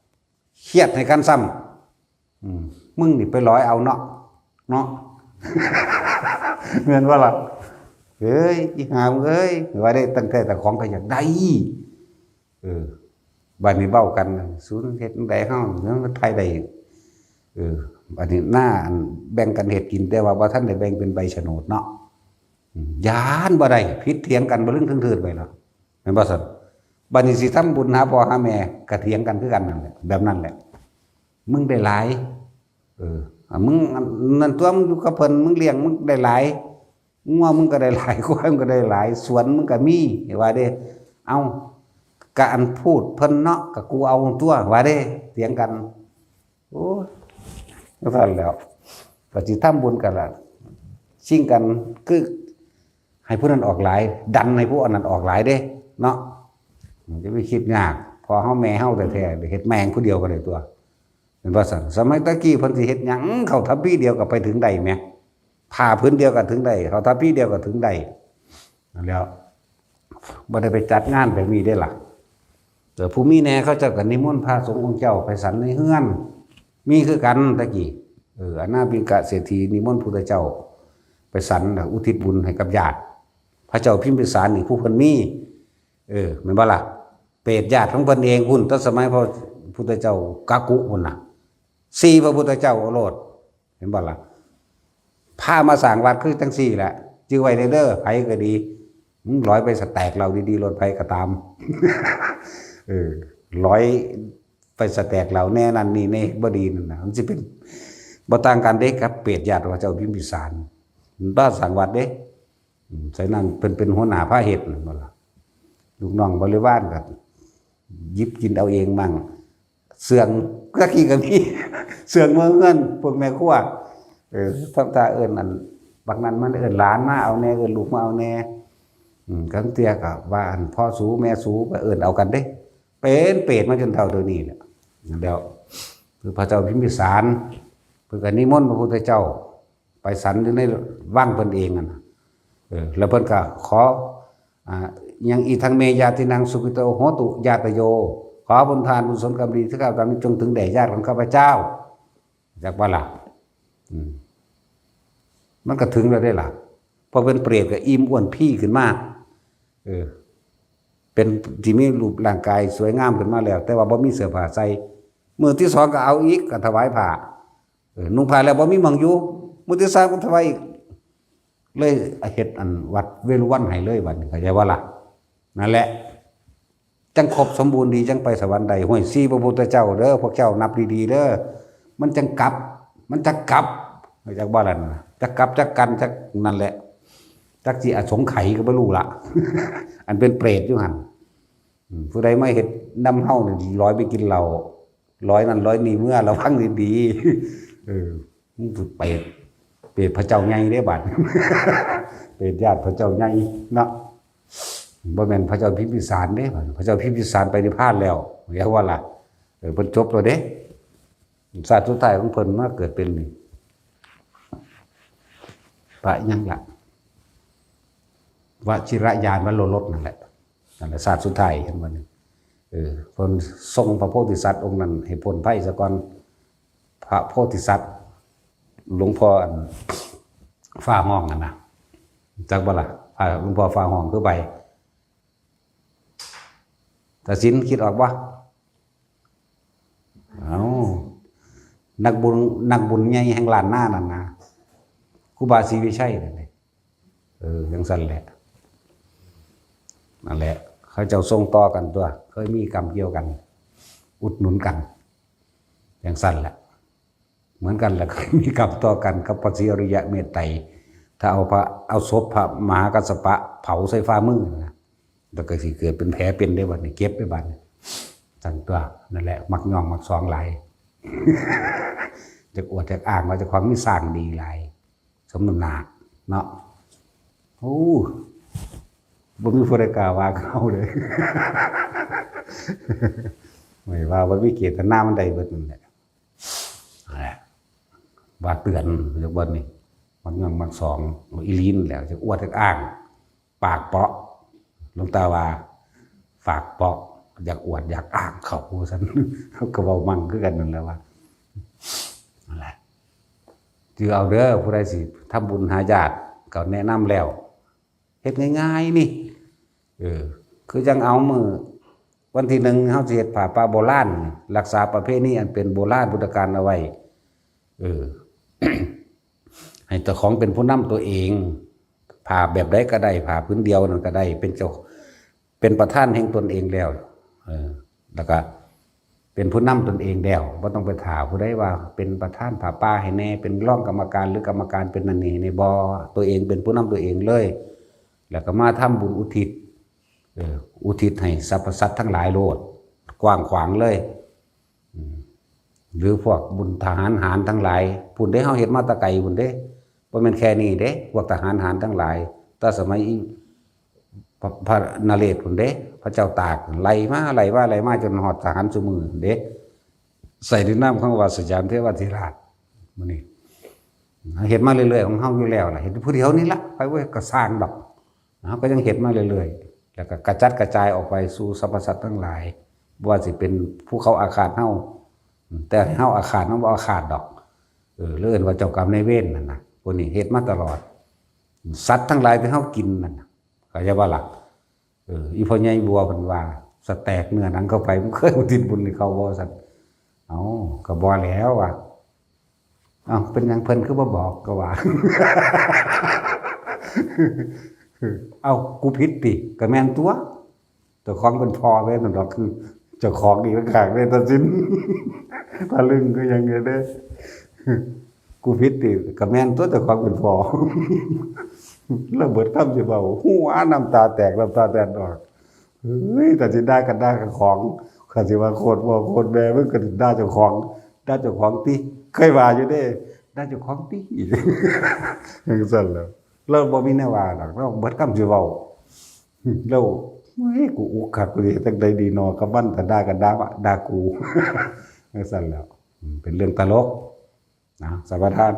ำ เครียดให้กันซ้ำ อืม มึงนี่ไปลอยเอาเนาะ เนาะ แม่นบ่ล่ะ เฮ้ย อีห่ามึงเอ้ย ว่าได้ตั้งแต่แต่ของก็อยากได้ เออ บัดนี้เว้ากัน ศูนย์เฮ็ดจั่งใดเฮา เงินมันไทยได้ เออ บัดนี้หน้าอันแบ่งกันเฮ็ดกิน แต่ว่าบ่ทันได้แบ่งเป็นใบโฉนดเนาะ อืม ย้านบ่ได้ ผิดเถียงกันบ่ลึงเทิงเทิดไปเนาะ แม่นบ่ซั่น บัดนี้สิทำบุญหาพ่อหาแม่ก็เถียงกันคือกันนั่นแหละ แบบนั้นแหละ มึงได้หลาย เออ อ่ะ มึงนั่นตัว มึงอยู่กับเพิ่น มึงเลี้ยง มึงได้หลาย งัวมึงก็ได้หลาย ควายมึงก็ได้หลาย สวนมึงก็มี ว่าเด้ เอ้า กะอันพูดเพิ่นเนาะ กะกูเอาตัว ว่าเด้ เถียงกัน โอ้ย จั่งซั่นแหล้ว ก็สิทำบุญกันล่ะ ชิงกัน คือ ให้ผู้นั้นออกหลาย ดันให้ผู้อันนั้นออกหลายเด้ เนาะ มันจะไปคิดยาก พ่อเฮาแม่เฮาแท้ๆ เฮ็ดแม่งผู้เดียวก็ได้ตัว เป็นว่าซั่น สมัยตะกี้เพิ่นสิเฮ็ดหยัง เข้าทัพพีเดียวก็ไปถึงได้แหม ผ้าผืนเดียวก็ถึงได้ เข้าทัพพีเดียวก็ถึงได้ นั่นแหล้ว บ่ได้ไปจัดงานแบบนี้เด้ล่ะ แต่ผู้มีแหน่เขาเจ้าก็นิมนต์พระสงฆ์องค์เจ้าไปฉันในเฮือน มีคือกันตะกี้ เออ อนาถปิณกะเศรษฐีนิมนต์พุทธเจ้าไปฉัน แล้วอุทิศบุญให้กับญาติ พระเจ้าพิมพิสารนี่ผู้เพิ่นมี เออ แม่นบ่ล่ะ เปรตญาติของเพิ่นเองพุ้น แต่สมัยพระพุทธเจ้ากักกุพุ้นน่ะ สี่พระพุทธเจ้าโอรส เห็นบ่ล่ะ พามาสร้างวัดคือจั่งซี่แหละ จื่อไว้เด้อ ไผก็ดี มึงลอยไปสแต็กเหล้าดีๆ โลด ไผก็ตาม เออ ลอยไปสแต็กเหล้าแหน่นั่นนี่แหน่บ่ดีนั่นน่ะ มันสิเป็น บ่ต่างกันเด้กับเปรตญาติพระเจ้าพิมพิสาร มันพาสร้างวัดเด้ อืม ใส่นั่นเพิ่นเป็นหัวหน้าพาเฮ็ดนั่นบ่ล่ะ ลูกน้องบริวารก็หยิบกินเอาเองมั่ง เสื่อง ตะกี้ก็มี เสื่องเมืองเงิน พวกแม่ครัว เออ ทำท่าเอิ้นอัน บักนั้นมันเอิ้นหลานมาเอาแหน่ เอิ้นลูกมาเอาแหน่ อืม คันเทื่อก็ว่าอันพ่อสูแม่สูก็เอิ้นเอากันเด้ เป็นเปรตมาจนเฒ่าเดี๋ยวนี้แหละ นั่นแล้ว คือพระเจ้าพิมพิสาร เพิ่นก็นิมนต์พระพุทธเจ้า ไปฉันอยู่ในวังเพิ่นเองนั่นน่ะ เออ แล้วเพิ่นก็ขอ อ่า ยัง อิทังเม ญาตินัง สุขิโต โหตุ ญาตโย ขอบุญทานบุญสนกรรมดีที่ข้าพเจ้าทำนี้จงถึงแด่ญาติของข้าพเจ้า จักบ่ล่ะ อืม มันก็ถึงแล้วเด้ล่ะ พอเป็นเปรตก็อิ่มอ้วนพีขึ้นมา เออ เป็นที่มีรูปร่างกายสวยงามขึ้นมาแล้ว แต่ว่าบ่มีเสื้อผ้าใส่ มื้อที่สองก็เอาอีก ก็ถวายผ้า เออ นุ่งผ้าแล้วบ่มีหม่องอยู่ มื้อที่สามก็ถวายอีก เลยเฮ็ดอันวัดเวรุวันให้เลยบัดนี้ เข้าใจบ่ล่ะ นั่นแหละ จังครบสมบูรณ์ดี จังไปสวรรค์ได้ ห้วย สี่พระพุทธเจ้าเด้อ พวกเจ้านับดีๆ เด้อ มันจังกลับ มันจักกลับ จักบ่ล่ะนะ จักกลับ จักกัน จักนั่นแหละ จักสิอสงไขยก็บ่รู้ละ อันเป็นเปรตอยู่หั่น อืม ผู้ใดมาเฮ็ดนำเฮานี่ ลอยไปกินเหล้า ลอยนั่นลอยนี่ เมือระวังดีๆ เออ มึงไปเปรตพระเจ้าใหญ่เด้บัด เปรตญาติพระเจ้าใหญ่เนาะ บ่แม่นพระเจ้าพิมพิสารเด้ พระเจ้าพิมพิสารไปนิพพานแล้ว เรียกว่าล่ะ เออ เพิ่นจบแล้วเด้ ชาติสุดท้ายของเพิ่นมาเกิดเป็นนี่ พระหยังล่ะ วชิรยานวโรรสนั่นแหละ นั่นแหละ ชาติสุดท้ายเห็นบ่นี่ เออ เพิ่นทรงพระโพธิสัตว์องค์นั้นให้พ้นภัยซะก่อน พระโพธิสัตว์ หลวงพ่ออัน ฟ้าห้องนั่นนะ จักบ่ล่ะ พระหลวงพ่อฟ้าห้องคือไผ ตาสินคิดออกบ่ เอ้า นักบุญ นักบุญใหญ่แห่งล้านนานั่นนะ ครูบาศรีวิชัยนั่นเด้ เออ จั่งซั่นแหละ นั่นแหละ เขาเจ้าส่งต่อกันตัว เคยมีกรรมเกี่ยวกัน อุดหนุนกัน จั่งซั่นแหละ เหมือนกันแหละ เคยมีกรรมต่อกันกับพระศรีอริยะเมตไตร ถ้าเอาพระ เอาศพพระมหากัสสปะเผาใส่ฝ่ามือนะ แล้วก็สิเกิดเป็นแผลเป็นได้บัดนี้ เจ็บได้บัดนี้ ซั่นตัว นั่นแหละ มักย่องมักสองหลาย จักอวดจักอ้างว่าเจ้าของมีสร้างดีหลาย สมน้ำหน้าเนาะ โอ้ บ่มีผู้ใดกล้าว่าเขาเลย ไม่ว่าบ่มีเจตนามันได้เบิดนั่นแหละ นั่นแหละ ว่าเตือนจักบ่นี่ มักย่องมักสอง อีหลีนั่นแหละ จักอวดจักอ้าง ปากเปาะ หลวงตาว่า ปากเปาะ อยากอวดอยากอ้างเขาว่าซั่น เขาก็เว้ามั่งคือกันนั่นแหละว่า นั่นแหละ ถือเอาเด้อ ผู้ใดสิทำบุญหาญาติ ก็แนะนำแล้ว เฮ็ดง่ายๆนี่ เออ คือจั่งเอามื้อวันที่หนึ่ง เฮาสิเฮ็ดผ้าป่าโบราณ รักษาประเพณีอันเป็นโบราณพุทธกาลเอาไว้ เออ ให้เจ้าของเป็นผู้นำตัวเอง ผ้าแบบใดก็ได้ ผ้าผืนเดียวนั่นก็ได้ เป็นเจ้า เป็นประธานแห่งตนเองแล้ว เออ แล้วก็เป็นผู้นำตนเองแล้ว บ่ต้องไปถ่าผู้ใดว่าเป็นประธานผ้าป่าให้แน่ เป็นรองกรรมการหรือกรรมการเป็นนั่นนี่ให้แน่ บ่ ตัวเองเป็นผู้นำตัวเองเลย แล้วก็มาทำบุญอุทิศ เออ อุทิศให้สรรพสัตว์ทั้งหลายโลด กว้างขวางเลย อืม หรือพวกบุญทหารหารทั้งหลาย พุ้นเด้ เฮาเฮ็ดมาแต่ไกลพุ้นเด้ บ่แม่นแค่นี้เด้ พวกทหารหารทั้งหลาย แต่สมัยอีพระ พระนเรศพุ้นเด้ พระเจ้าตากไล่มา ไล่มา ไล่มา จนฮอดทหารซุมื้อพุ้นเด้ ใส่ในนามของว่าสยามเทวาธิราช มื้อนี้ เฮ็ดมาเรื่อยๆของเฮาอยู่แล้วล่ะ เฮ็ดผู้เดียวนี่ล่ะ ไปเว้ย ก็สร้างดอก เฮาก็ยังเฮ็ดมาเรื่อยๆ แล้วก็กระจัดกระจายออกไปสู่สรรพสัตว์ทั้งหลาย บ่ว่าสิเป็นผู้เขาอาฆาตเฮา แต่เฮาอาฆาต เฮาบ่อาฆาตดอก เออ เรียกว่าเจ้ากรรมนายเวรนั่นน่ะ พวกนี้เฮ็ดมาตลอด สัตว์ทั้งหลายที่เฮากินนั่นน่ะ เข้าใจบ่ล่ะ เออ อีพ่อใหญ่บัวเพิ่นว่า สะแตกเนื้อหนังเข้าไป มึงเคยอุทิศบุญให้เขาบ่ ซั่น เอ้า ก็บ่แล้วว่ะ เอ้า เป็นหยังเพิ่นคือบ่บอก ก็ว่า เอ้า กูผิดติ ก็แม่นตัว เจ้าของเป็นพ่อแม่นดอก คือเจ้าของอีกต่างหากเลยตัดสิน ตะลึงคือหยังไงเด้ กูผิดติ ก็แม่นตัว เจ้าของเป็นพ่อ ระเบิดคำสิเว้า หัวน้ำตาแตก น้ำตาแตนออก เฮ้ย แต่สิด่ากันด่ากับของ คันสิว่าโคตรพ่อโคตรแม่ มึงก็ด่าเจ้าของ ด่าเจ้าของติ เคยว่าอยู่เด้ ด่าเจ้าของติ จั่งซั่นแหล้ว เราบ่มีแนวว่าดอก เราเบิดคำสิเว้า เรา เฮ้ย กูอุกคัก กูสิเฮ็ดจั่งใดดีนอ กับมัน ถ้าด่ากันด่า ด่ากู จั่งซั่นแหล้ว อืม เป็นเรื่องตลก นะ สมาทาน